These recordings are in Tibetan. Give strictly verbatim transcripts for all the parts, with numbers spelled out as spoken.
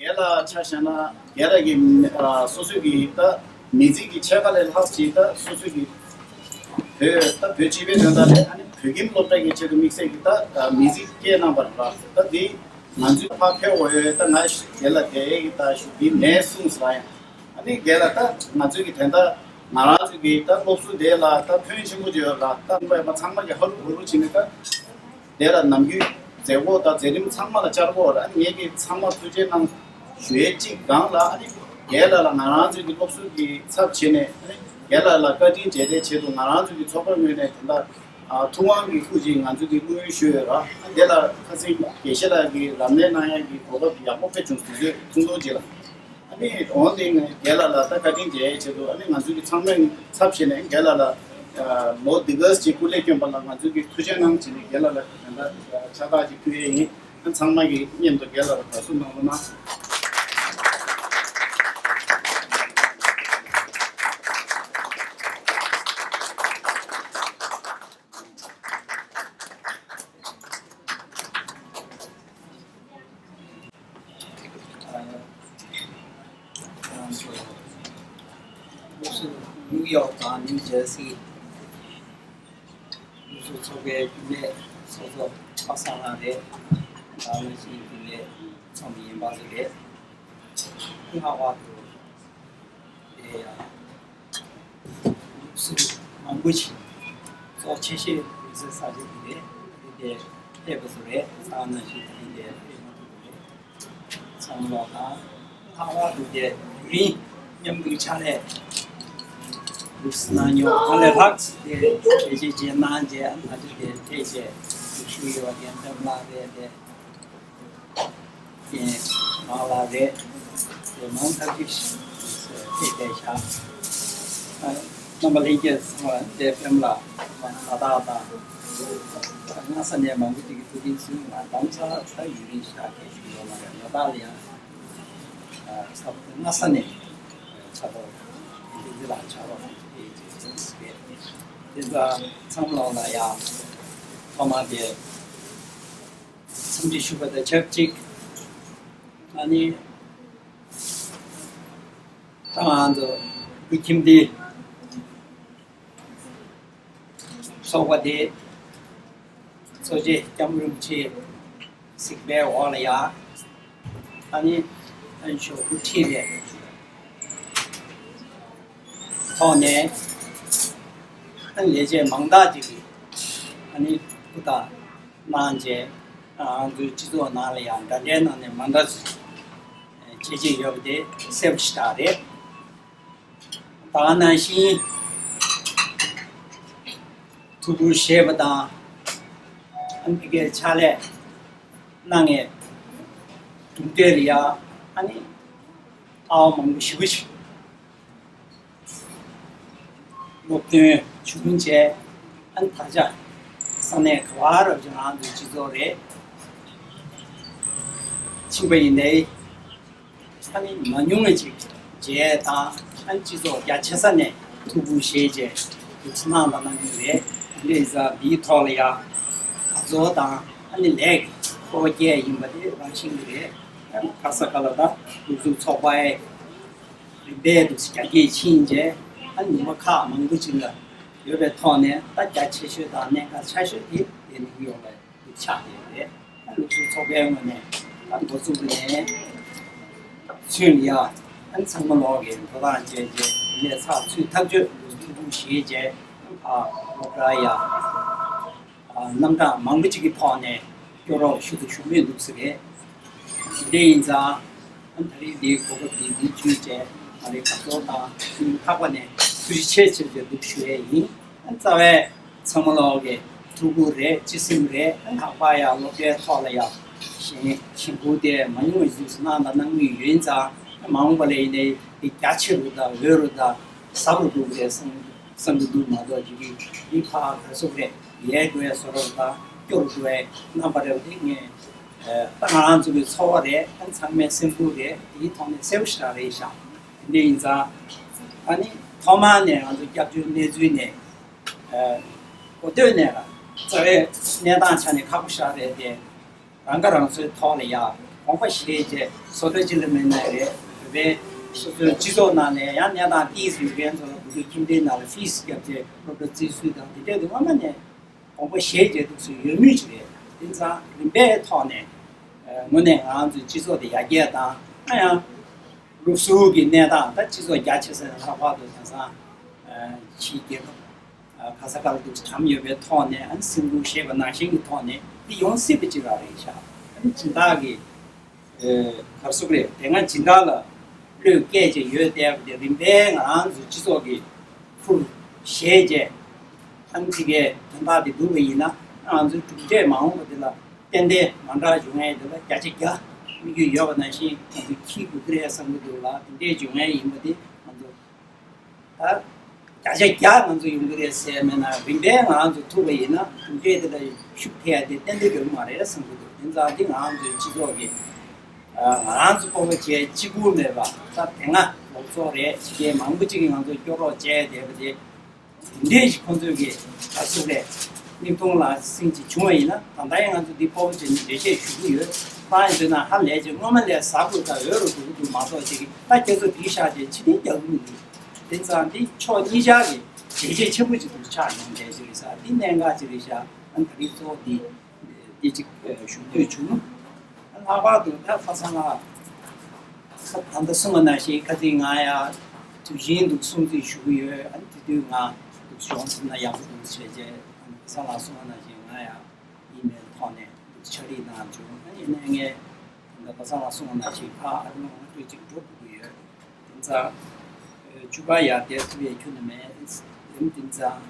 རྒན་ལགས་ཆ་བཞག་ན་རྒན་ལགས་ཀྱི་ཨ་སོ་སོའི་གི་ད་མི་ཚེ་གི་ཕྱེད་ཀ་ལས་ལྷག་ཅིག་ད་སོ་སོའི་གི་བོད་ད་བོད་སྤྱི་པའི་དོན་དག་ལས་ཨ་ནི་བོད་ཁྱིམ་སློབ་གྲྭ་གི་ཆེད་དུ་དམིགས་བསལ་གྱི་ད་མི་ཚེ་བསྐྱལ་གནང་བ་རེད་ལ། ད་འདི་ང་ཚོའི་ཕར་ཕེབས་འོས་ད་ང་རྒན་ལགས་དེ་གི་ད་ཞུ་འདི་མེད་གསུངས་ཟེར་ཡང་། ཨ་ནི་རྒན་ལགས་ད་ང་ཚོའི་གི་དོན་དག་ང་རང་ཚོའི་གི་ད་སློབ་གསོ་དེ་ལ་ད་ཕན་ཆེན་པོ་ཅིག་ཡོད་ལ། ད་ཚང་མ་ཚང་མ་གི་ཧ་རུ་ཧུ་རུ་བྱས་ནས་ད། དེ་ལ་ནམ་རྒྱུན་མཛད་སྒོ་དང་མཛད་རིམ་ཚང་མ་ལ་བཅར་དགོས་ར། ངེད་ཀྱིས་ཚང་མ་ཐུགས་རྗེ་གནང་ཞུ་ཡས་གཅིག་སྒང་ལ། ཨ་ནི་རྒན་ལགས་ལ་ང་རང་ཚོའི་གི་སློབ་གསོ་གི་ཚབ་བྱས་ནས། ཨ་ནི་རྒན་ལགས་ལ་བཀའ་དྲིན་འཇལ་རེས་ཆེད་དུ་ང་རང་ཚོའི་གི་ཚོགས་པའི་ངོས་ནས་དེ་འདྲ་ཨ་ཐུབ་དབང་གི་སྐུ་མཁྱེན་ང་ཚོའི་གི་དངོས་ཡོད་ཞུ་ཡོད་ར། ཨ་དེ་ལ་ཁ་སང་དགེ་བཤེས་ལགས་ཀྱིས་ལམ་སྟོན་གནང་ཡས་ཀྱི་གོ་སྐབས་ཡག་པོ་ཕེབས་བྱུང་། དུས་ཚོད་ཐུང་ཐུང་ཅིག་ལ། ཨ་ནི་འོང་དེ་ངས་རྒན་ལགས་ལ་ད་བཀའ་དྲིན་འཇལ་ཡས་ཆེད་དུ། ཨ་ནི་ང་ཚོའི་གི་ཚང་མའི་ཚབ་བྱས་ནས་རྒན་ལགས་ལ་ལོ་འདི་ག་ཅིག་སྐུ་ལས་བསྐྱོན་པ་ལ་ང་ཚོའི་གི་ཐུགས་རྗེ་གནང་བྱས་ནས་རྒན་ལགས་ལ་ད་ཕྱག་རྟགས་ཅིག་ཕུལ་ཡས་ཡིན། ཨ་ཚང་མ་གི་མཉམ་དུ་རྒན་ལགས་ལ་དགའ་བསུ་གནང་རོགས་གནང་། ནིའུ་ཡོག་དང་ནིའུ་ཇར་སི་སློབ་ཕྲུག་ཚོགས་པའི་རྒྱུན་ལས་ཚོགས་གཙོ་པ་སངས་ལགས་རེད། ད་ནང་བཞིན་རྒྱུན་ལས་ཚོགས་མི་ཡན་པ་ཚོ་རེད། ལྷག་པར་དུ་དེ་ཡང་སློབ་ཕྲུག་མང་པོ་ཞིག་གཙོ་ཆེ་ཤོས་ཡོད་སའི་ས་ཆ་དེ་རེད། དེ་དེ་ཕེབས་པ་ཚོ་རེད། ད་ནང་བཞིན་དེ་རིང་དེ་ཕེབས་མ་ཐུབ་པ་རེད། ཚང་མ་ལ་ལྷག་པར་དུ་དེ་དེ་རིང་མཉམ་དུ་ཕྱག་ལས་ལུགས་སུ་གནང་མྱོང་གང་ལས་ལྷག་ཅིག་དེ་དེ་རྗེས་རྗེས་གནང་རྗེས་ཨ་ནི་ད་ཆ་དེ་ཕེབས་རྗེས་ཞུ་ཡོད་པ་རྒན་ཐེམ་ལགས་རེད། དེ་རྒན་མང་ལགས་རེད། དེ་མང་ཐག་ཆོད་ཞིག་ཕེབས་བསྡད་ཤག་རྣམ་པ་ལྷན་རྒྱས་ཚང་མ་དེ་པདྨ་ལགས་མ་ད་ད་ད་སྔ་ས་ནས་མང་པོ་ཅིག་གིས་ཐུགས་རྗེ་གཟིགས་ང་དམ་ཚ་ད་ཡུན་རིང་ཤག་གི་ཞུ་ཡོད་མ་རེད། ལ་དྭགས་ལ་ཡང་སྐབས་སྔ་ས་ནས་ཕྱག་རོགས་འདི་ལ་ཕྱག་རོགས་ཕེབས་ཀྱི་ཡོད་རེད། དེ་ཚོ་ཚང་མ་ལ་ཡང་ཐོག་མ་དེ་འཚམས་འདྲི་ཞུ་བ་དང་ཆབས་ཅིག་ཨ་ནི་ད་ང་ཚོ་བོད་ཁྱིམ་སྡེ་ཚོགས་པ་དེ་གཙོ་ཆེ་སྐྱབས་མགོན་རིན་པོ་ཆེ་གཟིགས་པའི་འོག་ལ་ཡ། ཨ་ནི་ཨ་ནི་ཞོགས་པ་ཁྲིད་པའི་ཐོག་ནས་ཨ་ནི་ལས་བྱེད་མང་དག་ཅིག་གིས་ཨ་ནི་སྐུ་བལྟ་གནང་རྗེས་ང་ཚོའི་སྤྱི་ཚོགས་ནང་ལ་ཡང་འདྲ་འདྲའི་ནང་ནས་མ་འདྲ་བྱེད་ཀྱི་ཡོད་པ་དེ་གསལ་པོ་ཞེ་དྲག་རེད། ད་ག་ནང་བཞིན་ཐུགས་ཁུར་བཞེས་པ་དང་ཨ་ནི་དེ་གའི་ཕྱག་ལས་གནང་མཁན་དྲུང་དེ་ལ་ཡ་ཨ་ནི་ཨ་བ་མང་པོ་ཞེ་པོ་ཞིག་སློབ་སྟོན་བྱུང་རྗེས་ཨ་ནི་ད་ཆ་ས་གནས་ག་བ་རུ་ང་ཚོའི་སྤྱི་ཚོགས་རེད། ཕྱིན་པ་ཡིན་ནའི། ཨ་ནི་མ་ཉུང་བ་ཅིག་མཇལ་དང་ཨ་ནི་སྤྱི་ཚོགས་རྒྱ་ཆེ་ས་ནས་ཐུགས་ཁུར་བཞེས་རྗེས་འདུག་སེ་གནང་དང་གནང་གི་རེད། དེ་འདྲ་ཡིན་ཙང་འདིའི་ཐོག་ལ་ཡང་དགའ་ཚོར་དང་ཨ་ནི་ལས་ཀྱི་སྤོབས་པ་སྐྱེས་ཡིན་པ་དེ་རང་བཞིན་གྱི་རེད། ཨ་ནི་ག་ས་ག་ལ་ད་སློབ་ཕྲུག་ཚོགས་པ་རིམ་པས་འདུག་སེ་རྒྱ་སྐྱེད་ཕྱིན་རྗེས་ཨ་ནི་ཉི་མ་ཁག་མང་པོ་ཅིག་ལ་ཡོད་པའི་ཐོག་ནས་ད་རྒྱ་ཆེ་ཤོས་དང་གནད་འགག་ཆེ་ཤོས་དེ་དེ་ནི་ཡོང་བ་རེད། ཆགས་ཡོད་རེད། ལུགས་སྲོལ་ཚོགས་པའི་ངོས་ནས་ད་འགོ་བཙུགས་ནས་ཚུན་ཡ་ཚང་མ་ལོག་གི་འགྲོ་སྟངས་བཅས་རྗེས་ལས་ཚགས་ཚུད་ཐག་ཆོད་ཐུགས་ཁུར་བཞེས་རྗེས་ཨ་སློབ་གྲྭ་ཡ་རྣམ་གྲངས་མང་པོ་ཅིག་གི་ཐོག་ནས་སྐྱོར་རོགས་ཞུ་དང་ཞུ་མུས་འདུག་ཟེར་རེད། དེ་འདྲ་ཡིན་ཙང་ཨ་ད་རེས་འདིའི་གོ་སྐབས་འདི་འདི་བརྒྱུད་བྱས་ང་རའི་དགའ་ཚོར་དང་སྙིང་ཐག་པ་ནས་ཐུགས་རྗེ་ཆེ་ཆེ་ཞུ་ཡས་ཡིན། ཨ་རྩ་བའི་ཚང་མ་ལོག་གི་ཐུགས་ཁུར་རེད། སྤྱི་སེམས་རེད། ཨ་ལྷག་པར་ཡང་སློབ་གྲྭའི་ཐོག་ལ་ཡང་ཞེན་ཞེན་ཁུལ་དེ་མ་ཉུང་བ་ཞིག་གནང་དང་གནང་མུས་ཡིན་ཙང་མ་འོངས་པ་ལ་ཡིན་ནའི་འདི་རྒྱ་ཆེ་རུ་དང་འོས་རུ་དང་ཟབ་རུ་འགྲོ་གི་རེད་བསམ་བསམ་གྱི་འདུག་མ་གཏོགས་ཅིག་གིས་འདི་ཕར་ག་ཚོད་རེད་ཡལ་འགྲོ་ཡ་བཟོ་འདྲ་དང་སྐྱོ་རུ་འགྲོ་ཡའི་རྣམ་པ་རེད་པ། དེ་ངས་ད་ང་རང་ཚོ་གི་ཚོར་བ་རེད། ཨ་ཚང་མའི་སེམས་ཁུར་རེད། དེའི་ཐོག་ནས་གསལ་པོ་ཞེ་དྲག་རེད་ཤག་དེ་འདྲ་ཡིན་ཙང་ཨ་ནི་ཐོག་མ་ནས་ང་ཚོ་སྐྱབས་བཅོལ་གནས་ཚུལ་ནས་ཨ་གོ་ཐོས་ནས་རྩ་བའི་གནས་སྟངས་ཆ་ནས་ཁག་པོ་ཞེ་དྲག་རེད་དེ། རང་ཁ་རང་གསོའི་ཐོག་ལ་ཡ་ དགོངས་པ་བཞེས་བྱས་བཟོ་གྲྭ་གཅིག་ལ་མིན་ན་རེད། བོད་པའི་སོ་སོའི་སྤྱི་ཚོགས་ནང་ནས་ཡང་གནས་སྟངས་ཏོག་ཙམ་ཡོད་མཁན་ཚོ་ལ་བོད་ཕྲུག་ཁྱིམ་སྡེའི་ནང་ལ་ཕིས་བརྒྱབ་བྱས་སློབ་གྲྭ་རྩིས་སྲོལ་དང་དེ་འདྲས་དེ་སྔོན་མ་ནས་དགོངས་པ་བཞེས་བྱས་འདུག་སེ་ཡོད་མུས་ཅིག་རེད། དེ་ཙང་རིམ་པའི་ཐོག་ནས་དངོས་གནས་ང་ཚོའི་སྤྱི་ཚོགས་དེ་ཡར་རྒྱས་དང་ཨ་ཡང་སློབ་ཟུར་གྱི་གནས་སྟངས་ད་སྤྱི་ཚོགས་རྒྱ་ཆེ་ས་ནས་ལྷག་པར་དུ་དེང་སང་ཕྱིའི་རྒྱལ་ཁབ་ག་ས་ག་ལ་འདུག་གྲམ་ཡོད་པའི་ཐོག་ནས་ཨ་ནི་སེམས་ཁུར་བཞེས་པ་ནང་བཞིན་གྱི་ཐོག་ནས་འདི་ཡོང་སྲིད་པ་ཅིག་རང་རེད་ཤག་ཨ་ནི་སྦྱིན་བདག་གིས་ག་རེ་ཟེར་དགོས་རེད། དེ་སྔ་སྦྱིན་བདག་ལ་བློས་བཀལ་བྱས་ཡོད་བསྡད་པ་དེ་རིམ་པས་ང་རང་ཚོའི་སྤྱི་ཚོགས་ཀྱི་ཁུར་བཞེས་བྱས་ཨ་ནི་དེ་གའི་དོན་དག་དེ་འདུག་པ་ཡིན་ན་ང་ཚོའི་གྲུབ་འབྲས་མ་འོངས་པ་དེ་ལ་ཏན་ཏན་མ་འདྲ་འབྱུང་ཡས་དེ་ལ་བརྒྱ་ཆ་བརྒྱ་དམིགས་ཡུལ་ཡོད་པ་ནང་བཞིན་ང་ཚོས་འཁྱེར་དགོས་ཀྱི་རེད་བསམ་གྱི་འདུག་ལ། དེ་འདྲས་འབྱུང་ཡས་ཡིན་པ་དེ་ང་ཚོ་ད་བརྒྱ་ཆ་བརྒྱ་ང་ཚོ་ཡོང་གི་རེད་ཟེར་མེད་ན་རིམ་པས་ང་ཚོ་ཐུག་པ་ཡིན་ན་གྲུབ་འབྲས་དེ་ལ་ཤུགས་ཐེབས་ཡ་དེ་ཏན་ཏན་ཡོད་མ་རེད་བསམ་གྱི་འདུག་དེ་ཙང་འདི་ང་ཚོའི་སྤྱི་ཚོགས་ཀྱི་ང་རང་ཚོ་སྤོབས་པ་བྱས་གཅིག་པུ་མེད་པ་ད་དེ་སྔ་ལོ་ཚོགས་རེད་ཕྱི་རྒྱལ་མང་པོ་ཅིག་གིས་ང་ཚོ་སྐྱོ་རོགས་བྱས་བསྡད་པ་དེ། དེ་འདྲས་ཤིག་ཁོང་ཚོས་ཀྱི་ད་གཟུགས་རེད། མིག་མཐོང་ལག་ཟིན་ཅིག་བྱུང་བ་ཡིན་ན་ད་ལྟ་ཡང་ང་ཚོ་འདི་སྤོབས་པ་བྱས་ནས་འགྲེལ་བཤད་ཞུ་གི་ཡོད། ད་ཡིན་ཟེར་ན་ཧ་ལས་ཅིག་སྔོན་མ་ལས་ཟབ་དགོས་ད་འོས་རུ་འགྲོ་གི་འདུག་མ་གཏོགས་ཅིག་ད་ཁྱེད་ཚོ་དེའི་ཤག་ཅིག་ཕྱི་ཐེངས་རྒྱག་གི་མི་འདུག་དེ་ཙང་འདི་ཕྱོགས་གཉིས་ཆར་གྱི་འགྲེལ་བཤད་ཆེན་པོ་ཅིག་འདུག་ཆགས་ཡོང་བསྡད་ཅིག་རེད་ཤག་འདི་གནད་འགག་ཅིག་རེད་ཤག་ཨ་ནི་ད་རེས་གཙོ་བོ་འདི་འདི་ཅིག་ཞུ་འདོད་བྱུང་། ལྷག་པར་དུ་ད་ཁ་སང་ལ་ད་ལྟ་གསུངས་པ་ནང་བཞིན་ཁ་རྩང་ང་ཡ་དུས་ཆེན་འདུག་སྲུང་བརྩི་ཞུ་གི་ཡོད། ཨ་ནི་དེ་དུས་ང་འདུག་གཞུང་ཚོགས་ན་ཡག་པོ་འདུག་བྱས་རྗེས་ཨ་ནི་ཁ་སང་ལ་གསུངས་པ་ནང་བཞིན་ང་ཡ་ཨི་མེལ་ཐོག་ནས་འདུག་ཕྱག་བྲིས་གནང་བྱུང་། ཨ་ནི་ཡིན་ནའི་ངས་ད་ལྟ་ཁ་སང་ལ་གསུངས་པ་ནང་བཞིན་ཕར་ཨ་རི་ལ་ང་ཚོ་ཅིག་འགྲོ་དགོས་ཀྱི་ཡོད། དེ་ཙང་བཅུ་པ་ཡར་བསྡད་ཐུབ་ཡས་ཁྱོན་ནས་མེད། དེ་ཙང་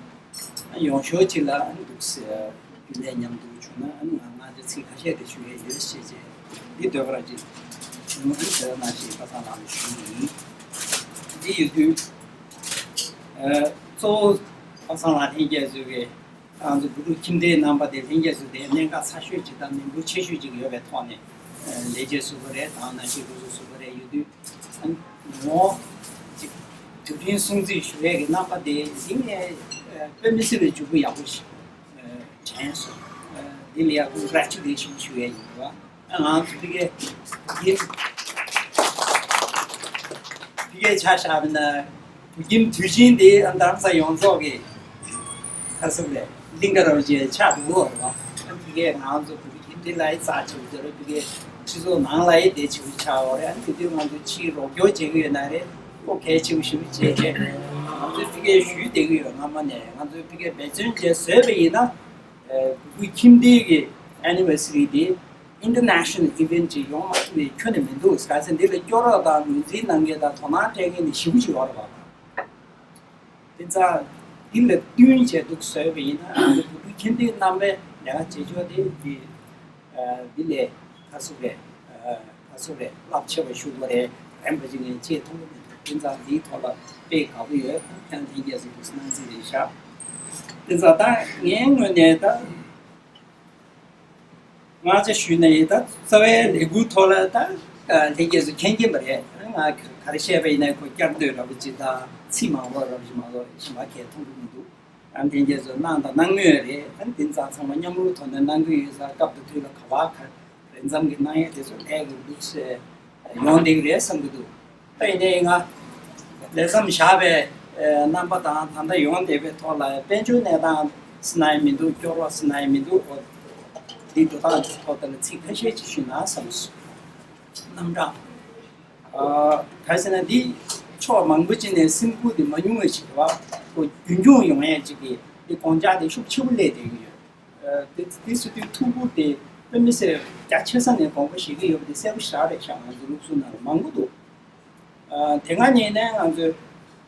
ཡོང་ཞོར་ཅིག་ལ་ཨ་ནི་འདུག་སེ་རྒྱུན་ལས་མཉམ་དུ་བྱུང་ན་ཨ་ནི་ང་ང་ཚོ་ཚིག་ཁ་ཤས་དེ་ཞུ་ཡས་ཡོད་ཞེས་བྱས་འདི་འདོད་པ་ར་ཅིག་བྱུང་། ཨ་ནི་དེ་ནང་བཞིན་པ་སངས་ལགས་ལ་ཞུ་ཡིན། འདི་ཡོད་དུས་གཙོ་བོ་པ་སངས་ལགས་ལྷན་རྒྱས་ཚོས་ཀྱི་ང་ཚོ་བོད་ཕྲུག་ཁྱིམ་སྡེའི་རྣམ་པ་དེ་ལྷན་རྒྱས་ཚོ་དེ་གནད་འགག་ཚ་ཤོས་ཅིག་དང་ནན་པོ་ཆེ་ཤོས་ཅིག་ཡོད་པའི་ཐོག་ནས་ལས་བྱེད་ཟུར་པ་རེད། དང་ནང་བཞིན་སློབ་ཟུར་ཟུར་པ་རེད། ཡོད་དུས་ངོ་ཅིག་དུས་དྲན་སྲུང་བརྩི་ཞུ་ཡས་ཀྱི་རྣམ་པ་དེ་འདི་ངས་དཔེ་མི་སྲིད་པའི་འཇུག་སྒོ་ཡག་པོ་ཞིག་དྲན་སོང་། འདི་ལ་ཡག་པོ་congratulation་ཞུ་ཡས་ཡིན་པ། ང་ཚོ་ཕ་གིའི་ཕ་གིའི་ཆ་བཞག་པ་ན་བོད་ཁྱིམ་དུས་ཆེན་འདི་རྡ་རམ་ས་ཡོངས་རྫོགས་ཀྱི་ཁ་གསབ་ལས་གླིང་ག་ར་བ་ཅན་ཆགས་འདུག་ཨོ་རེད་བ། ཕ་གིའི་ང་ཚོ་བོད་ཁྱིམ་འདི་ལ་ཡི་རྩ་ཆེ་བ་ཟེར་བ་ཕ་གིའི་སྤྱི་ཚོགས་ནང་ལ་ཡི་དེ་ཆེ་བ་ཆགས་ཨོ་རེད། ཨ་ནི་དེ་དུས་ང་ཚོ་ཕྱིའི་རོགས་སྐྱོར་བྱེད་ཀྱི་ཡོད་ན་རེད་ཨོ་གལ་ཆེ་བ་ཞིག་བྱས་བྱས་ང་ཚོས་ཕ་གིའི་ཞུས་བསྡད་ཀྱི་ཡོད། སྔ་མ་ནས་ང་ཚོས་ཕ་གིའི་འབད་བརྩོན་བྱས་བཟོས་པ་ཡིན་ན། བོད་ཁྱིམ་སྡེའི་གི་anniversary་དེ་international event་ཅིག་ཡོང་མ་ཐུབ་པའི་ཁྱོན་ནས་མི་འདུག་ག་ཚོད་འདི་ལ་སྐྱོ་རོགས་དང་ངོས་འཛིན་གནང་མཁན་དང་དོ་སྣང་སྤྲད་མཁན་ནི་ཞེ་པོ་ཅིག་ཡོད་རེད་བ། དེ་ཙང་འདི་ལ་བསྟུན་བྱས་འདུག་བཟོས་པ་ཡིན་ན་ང་ཚོ་བོད་ཁྱིམ་སྡེའི་རྣམ་པའི་ལས་ཀ་བྱེད་ཕྱོགས་དེ་འདི་འདི་ལས་ཁ་སུ་རེད། ཁ་སུ་རེད་རླབས་ཆེ་བ་ཞུ་དགོས་རེད་རན་པ་ཅིག་ངས་ཅེས་མཐོང་གི་མི་འདུག་དེ་ཙང་འདིའི་ཐོག་ལ་དཔེ་དགའ་པོ་ཡོད། ཁྱེད་རང་ལྷན་རྒྱས་སུ་འདུག་གནང་རྩིས་རེད་ཤག་དེ་ཙང་ད་ངའི་ངོས་ནས་ད་སྔ་ཆ་ཞུས་ན་ཡིན་ད་རྩ་བའི་ལས་འགུལ་ཐོག་ལ་ད་ལྷན་རྒྱས་སུ་མཁྱེན་གྱིན་པ་རེད། ང་ག་རེ་བཤད་པ་ཡིན་ན་ཁོ་བསྐྱར་ཟློས་འདྲ་པོ་ཅིག་དང་ཚིག་མང་པོ་འདྲ་པོ་ཞིག་མ་གཏོགས་གཞན་པ་གས་མཐོང་གི་མི་འདུག་ཨ་ནི་ལྷན་རྒྱས་ཚོ་གནང་དང་གནང་མུས་རེད། ཨ་ནི་དེང་སང་ཚང་མ་མཉམ་རུབ་ཐོག་ནས་གནང་གི་ཡོད་ས། སྐབས་དང་དུས་ལ་ག་བ་ག་རེ་མཚམས་ཀྱི་གནང་ཡས་དེ་ཚོ་ལས་ཀྱི་ལུགས་སྲོལ་ཡོང་བསྡད་ཀྱི་རེད་བསམ་གྱི་འདུག་ད་ཡིན་ནའི་ང་ལས་མཚམས་བཞག་པའི་རྣམ་པ་དང་ད་ལྟ་ཡོང་བསྡད་པའི་ཐོག་ལ་དཔལ་འབྱོར་གནས་སྟངས་ཟེར་ན་ཡང་མི་འདུག་སྐྱོ་རོགས་ཟེར་ན་ཡང་མི་འདུག་འདིའི་འགྲོ་སྟངས་ཀྱི་ཐོག་དེ་ལ་ཚིག་ཁ་ཤས་ཅིག་ཞུས་ན་བསམ་སོང་། རྣམ་གྲངས། ག་རེ་ཟེར་ན་འདི་ཕྱོགས་མང་པོ་ཅིག་ནས་སེམས་ཁུར་དེ་མ་ཉུང་བ་ཞིག་རེད་བ། ཁོ་རྒྱུན་འཁྱོངས་ཡོང་ཡས་ཅིག་གི་འདི་དགོངས་འཆར་དེ་ཤུགས་ཆེ་པོ་སླེབས་བསྡད་ཀྱི་ཡོད། དེ་དེ་སྲིད་དུས་ཐུགས་ཁུར་དེ་དཔེ་མི་སྲིད་རྒྱ་ཆེ་ས་ནས་དགོངས་པ་བཞེས་ཀྱི་ཡོད་པ་དེ་གསལ་པོ་ཞེ་དྲག་རེད་ཤག་ང་ཚོ་སློབ་ཟུར་ནང་ལ་མང་པོ་འདུག་དེ་སྔ་ཉིན་ནས་ང་ཚོས་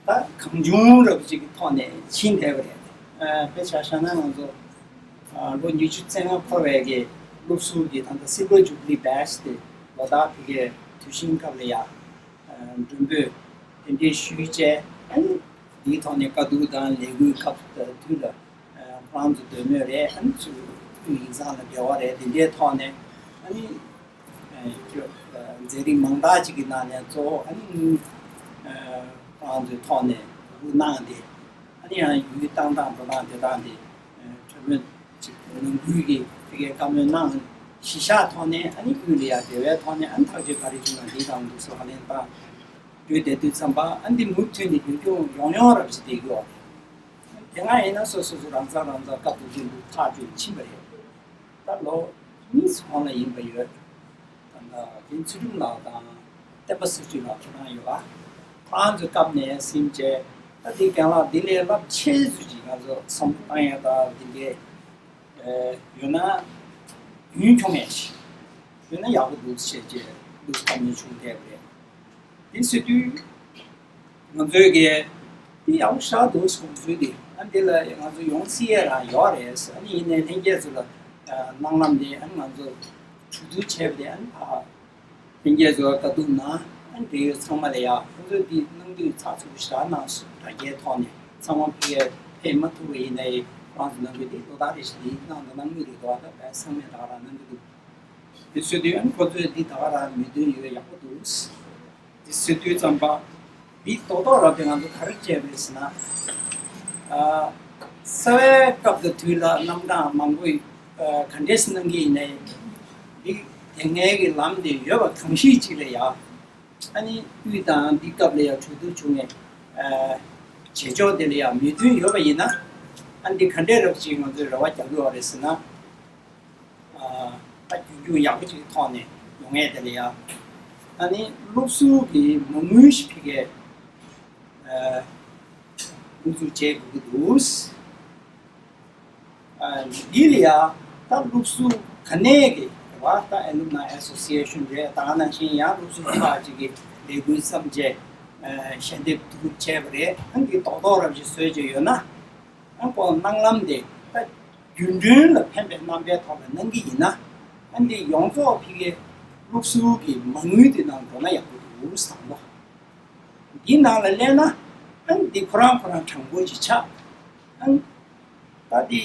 ད་གང་བྱུང་རབ་ཅིག་གི་ཐོག་ནས་ཕྱིན་བསྡད་པ་རེད། དཔེ་ཆ་བཞག་ན་ང་ཚོ་ལོ་ཉི་ཤུ་རྩ་ལྔ་འཁོར་བའི་གི་སློབ་ཟུར་གྱི་ད་ལྟ་Silver Jubilee Batch་དེ་ལོ་ལྟར་ཕ་གིའི་དུས་ཆེན་སྐབས་ལ་ཡ་མགྲོན་འབོད་དེ་འདྲའི་ཞུས་བྱས། ཨ་ནི་འདིའི་ཐོག་ནས་དཀའ་སྡུག་དང་ལས་འགུལ་སྐབས་དུས་ལ་ཁོ་རང་ཚོ་འདོད་མོས་རེད། ཨ་ནི་ཚུར་དབུས་དབྱིངས་གཙང་ལ་འབྲེལ་བ་རེད། དེ་འདྲའི་ཐོག་ནས་ཨ་ནི་མཛད་རིམ་མང་དག་ཅིག་གི་ནང་ནས་གཙོ་བོ་ཨ་ནི་ཁོ་རང་ཚོའི་ཐོག་ནས་དབུ་གནང་སྟེ་ཨ་ནི་ཡང་ཡུལ་བཏང་སྟངས་འགྲོ་སྟངས་དེ་དག་དེ་གྲོས་མོལ་ཅིག་ནང་ཁུལ་གྱི་ཕ་གིའི་བཀའ་མོལ་གནང་ གཞི་བཞག་ཐོག་ནས་ཨ་ནི་དབུས་ལ་ཡ་འབྲེལ་བའི་ཐོག་ནས་ཨ་ནི་ཐག་གཅོད་ག་རེ་བྱུང་ན་འདི་དང་འདུག་སོགས་ལན་དང་བརྒྱུད་བསྡད་དུས་ཙམ་པ་ཨ་ནི་འདི་མུ་མཐུད་ནས་རྒྱུན་སྐྱོང་ཡོང་ཡོང་རབས་ཞིག་བསྡད་ཀྱི་ཡོད་རེད། དེ་སྔ་ཡིན་ན་སོ་སོ་སོ་རང་ས་རང་ས་སྐབས་དུས་རྒྱུན་དུ་ཐག་གཅོད་ཕྱིན་པ་རེད། ད་ལོ་གཉིས་གོང་ལ་ཡིན་པ་ཡོད། ད་ལྟ་རྒན་ཚུལ་ཁྲིམས་ལགས་དང་བསྟན་པ་སྲིད་བྱུས་ལགས་ཁོ་རང་ཡོད་པ། ཁོ་རང་ཚོའི་སྐབས་ནས་ཟིན་བྱས་ད་དེ་རྒན་ལགས་འདི་ལས་རླབས་ཆེ་ཤོས་ཅིག་ང་ཚོ་བསམ་བློ་བཏང་ཡ་ད་འདི་འདྲའི་ཡོད་ན་རྒྱུན་འཁྱོངས་ཡ་ཞིག་ཡོད་ན་ཡག་པོ་འདུག་ཟེར་བྱས་འདུག་བསམ་མྱོང་བྱུང་བསྡད་པ་རེད། དེ་ཟེར་དུས། ང་ཚོའི་གི་དེ་ཡག་པོ་ཞེ་དྲག་འདུག་གོང་ཚུལ་དེ་ཨ་འདི་ལ་ང་ཚོ་ཡོང་སྲིད་ཡས་རང་ཡོད་རེད། ཨ་ནི་ཡིན་ནའི་ལྷན་རྒྱས་ཚོ་ལ་སྣང་ལམ་དེ་ཨ་ནི་ང་ཚོ་གྲོས་བསྡུར་བྱས་པ་དེ་ཨ་ནི་ཕ་ལྷན་རྒྱས་ཚོ་དཀའ་སྡུག་ན་ཨ་ནི་འབྲེལ་ཡོད་ཚང་མ་ལ་ཡ་ཁོང་ཚོས་འདི་གནང་དུས་ཚགས་ཚུད་པོ་ཞེ་དྲག་གནང་སོང་། དྲ་རྒྱའི་ཐོག་ནས་ཚང་མ་ཕེབས་ཕེབས་མ་ཐུབ་པ་ཡིན་ནའི་ཁོང་ཚོ་གནང་དུས་འདི་ལོ་ལྟར་རེ་བཞིན་འདི་གནང་དང་གནང་མུས་རེད་འདུག་ཨ་ད་བས་ཚང་མས་ད་ག་རང་གནང་གི་འདུག་དེ་ཟེར་དུས་ཨ་ནི་ཁོ་ཚོས་འདི་ད་ག་རང་མོས་མཐུན་ཡོད་ཡག་པོ་འདུག་དེ་ཟེར་དུས་ཙམ་པ། འདི་རྡོག་རྡོག་རབ་དེ་ང་ཚོ་ག་རེ་བྱས་པ་རེད་ཟེར་ན། ཨ། རྩ་བའི་སྐབས་དང་དུས་ལ་རྣམ་གྲངས་མང་པོ་ཡོད། ཨ། ག་འདྲས་གནང་གི་ཡིན་ནའི། འདི་དེ་སྔའི་གི་ལམ་དེ་ཡོད་པ་གང་ཞིག་ཅིག་ལ་ཡ། ཨ་ནི་དབུས་དང་འདི་སྐབས་ལ་ཡ་གྲོས་བསྡུར་བྱུང་ནས། ཨ། བྱེད་ཕྱོགས་དེ་ལ་ཡ་མོས་མཐུན་ཡོད་པ་ཡིན་ན། ཨ་འདི་ག་འདྲས་རབ་ཅིག་ང་ཚོས་རེ་བ་རྒྱག་གི་ཡོད་རེད་ཟེར་ན། ད་རྒྱུན་འཁྱོངས་ཡག་པོ་ཅིག་ཐོག་ནས་ཡོང་ངེས་དེ་ལ་ཡ། ད་ནི་སློབ་ཟུར་གྱི་མ་དངུལ་ཞིག་ཕ་གིར་དབུ་འཛུགས་བྱེད་དགོས་ཀྱི་འདུག་འདི་ལ་ཡ་ད་སློབ་ཟུར་ག་ནས་ཀྱི་རེད་བ། ད་Alumni Association རེད། ད་ག་ནང་བཞིན་ཡང་སློབ་ཟུར་ཁག་ཅིག་གི་ལས་འགུལ་བརྩམས་བྱས་ཞལ་འདེབས་བསྡུ་རུབ་བྱས་པ་རེད། ཨང་གི་རྡོག་རྡོག་རབ་ཞིག་བཟོས་བྱས་ཡོད་ན། ཨ་ཁོ་སྣང་ལམ་དེ་ད་རྒྱུན་གྲོན་ལ་ཕན་པའི་རྣམ་པའི་ཐོག་ལ་གནང་གི་ཡིན་ན། ཨ་འདི་ཡོངས་རྫོགས་ཕ་གིའི་སློབ་ཟུར་གྱི་མ་དངུལ་དེ་ནང་འགྲོ་ན་ཡག་པོ་འདུག་བསམ་བློ། འདི་ནང་ལ་སླེབས་ན་ཨ་འདི་ཁོ་རང་ཁོ་རང་དྲང་པོ་ཅིག་ཆགས། ཨ་ད་འདི་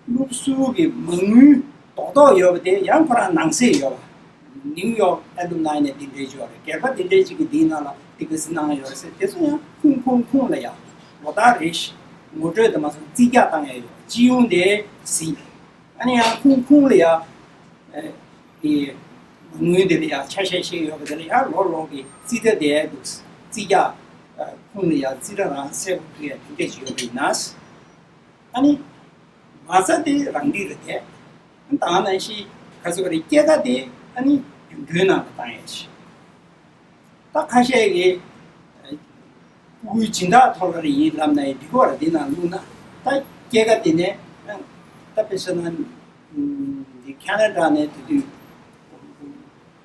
སློབ་ཟུར་གྱི་མ་དངུལ་རྡོག་རྡོག་ཡོད་པ་དེ་ཡང་ཁོ་རང་ནང་གསེས་ཡོད་པ། ནིའུ་ཡོག་ཨེ་ལུམ་ནའི་ནས་འདི་འདྲའི་ཅིག་ཡོད་རེད། སྒེར་པ་འདི་འདྲའི་ཅིག་གིས་འདིའི་ནང་ལ་འདི་ག་ཟིག་གནང་ཡོད་རེད་ཟེར། དེ་ཚོ་ཡང་ཁུངས་ཁུངས་ཁུངས་ལ་ཡ་ལོ་ལྟར་རེ་བཞིན་ངོ་སྤྲོད་དུ་མ་སོང་རྩིས་རྒྱག་བཏང་ཡ་ཡོད། སྤྱི་ཡོངས་དེ་གཟིགས། ཨ་ནི་ཡང་ཁུངས་ཁུངས་ལ་ཡ་ཨེ་དེ་མ་དངུལ་དེ་ལ་ཡ་ཆ་ཤས་ཤིག་ཡོད་པ་དེ་ལ་ཡ་ལོ་ལོ་གི་རྩིས་ཁྲ་དེ་འདུག་རྩིས་རྒྱག་ཁུངས་ལ་ཡ་རྩིས་ཁྲ་རང་གསལ་པོ་ཕུལ་ཡ་དེ་འདྲ་ཅིག་ཡོད་པ་ཡིན་ན། ཨ་ནི་མ་རྩ་དེ་རང་འགྲིག་རེད་དེ། ད་ནང་བཞིན་ག་ཚོད་རེད། སྐྱེད་ཀ་དེ་ཨ་ནི་རྒྱུན་གྲོན་ནང་ལ་བཏང་ཡ་ཞིག་ད་ཁ་ཤས་ཀྱིས་ཕྲུ་གུའི་སྦྱིན་བདག་ཐོག་ལ་རེ་ཡིན་ལབ་ན་ཡང་འགྲིག་གི་རེད། འདི་ནང་བླུགས་ན་ད་སྐྱེད་ཀ་དེ་ནས་ད་དཔེ་བཞག་ན་འདི་ཁ་ན་ཌ་ནས་དེ་དུས།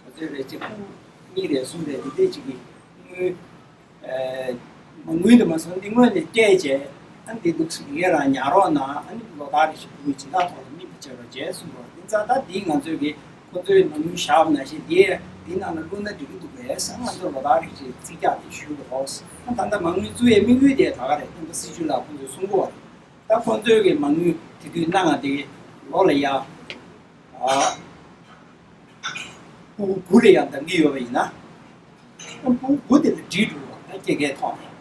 ག་ཚོད་རེད་ཅེ་ཕྲུ་གུ་གཉིས་རེད་གསུམ་རེད་དེ་འདྲས་ཅིག་གི་དངུལ། མ་དངུལ་དུ་མ་སོང་འདི་དངོས་ནས་སྤྲད་བྱས་ཨ་འདི་འདུག་སེ་ངས་རང་ཉར་རོགས་གནང་། ཨ་ནི་ལོ་ལྟར་རེ་བཞིན་ཕྲུ་གུའི་སྦྱིན་བདག་ཐོག་ལ་དམིགས་པ་བྱེད་རོགས་བྱས་གསུངས་རོགས། དེ་ཙང་ད་འདི་ང་ཚོས་གི་ཁོ་ཚོའི་མ་དངུལ་བཞག་པ་ནང་བཞིན་འདི་འདི་ནང་ལ་བླུགས་ན་འགྲིག་གི་འདུག་པས་ཟེར་ང་ཚོ་ལོ་ལྟར་རེ་བཞིན་རྩིས་རྒྱག་དེ་ཞུ་དགོས་རོགས། ཨ་ད་ལྟ་མ་དངུལ་བཙུགས་ཡའི་དམིགས་ཡུལ་དེ་ད་ག་རེད། སྟོན་པ་སྲིད་བྱུས་ལགས་ཁོ་ཚོས་གསུང་གི་ཡོད་རེད། ད་ཁོ་ཚོའི་གི་མ་དངུལ་དེ་དུས་གནང་བ་དེ་ལོ་ལ་ཡ། ཨ། ཕྲུ་གུ་དགུ་ལ་ཡང་འདང་གི་ཡོད་པ་ཡིན་ན། ཕྲུ་གུ་དགུ་དེ་ལ་སྒྲིལ་འགྲོ་བ་ད་སྐྱེད་ཀའི་ཐོག་ནས།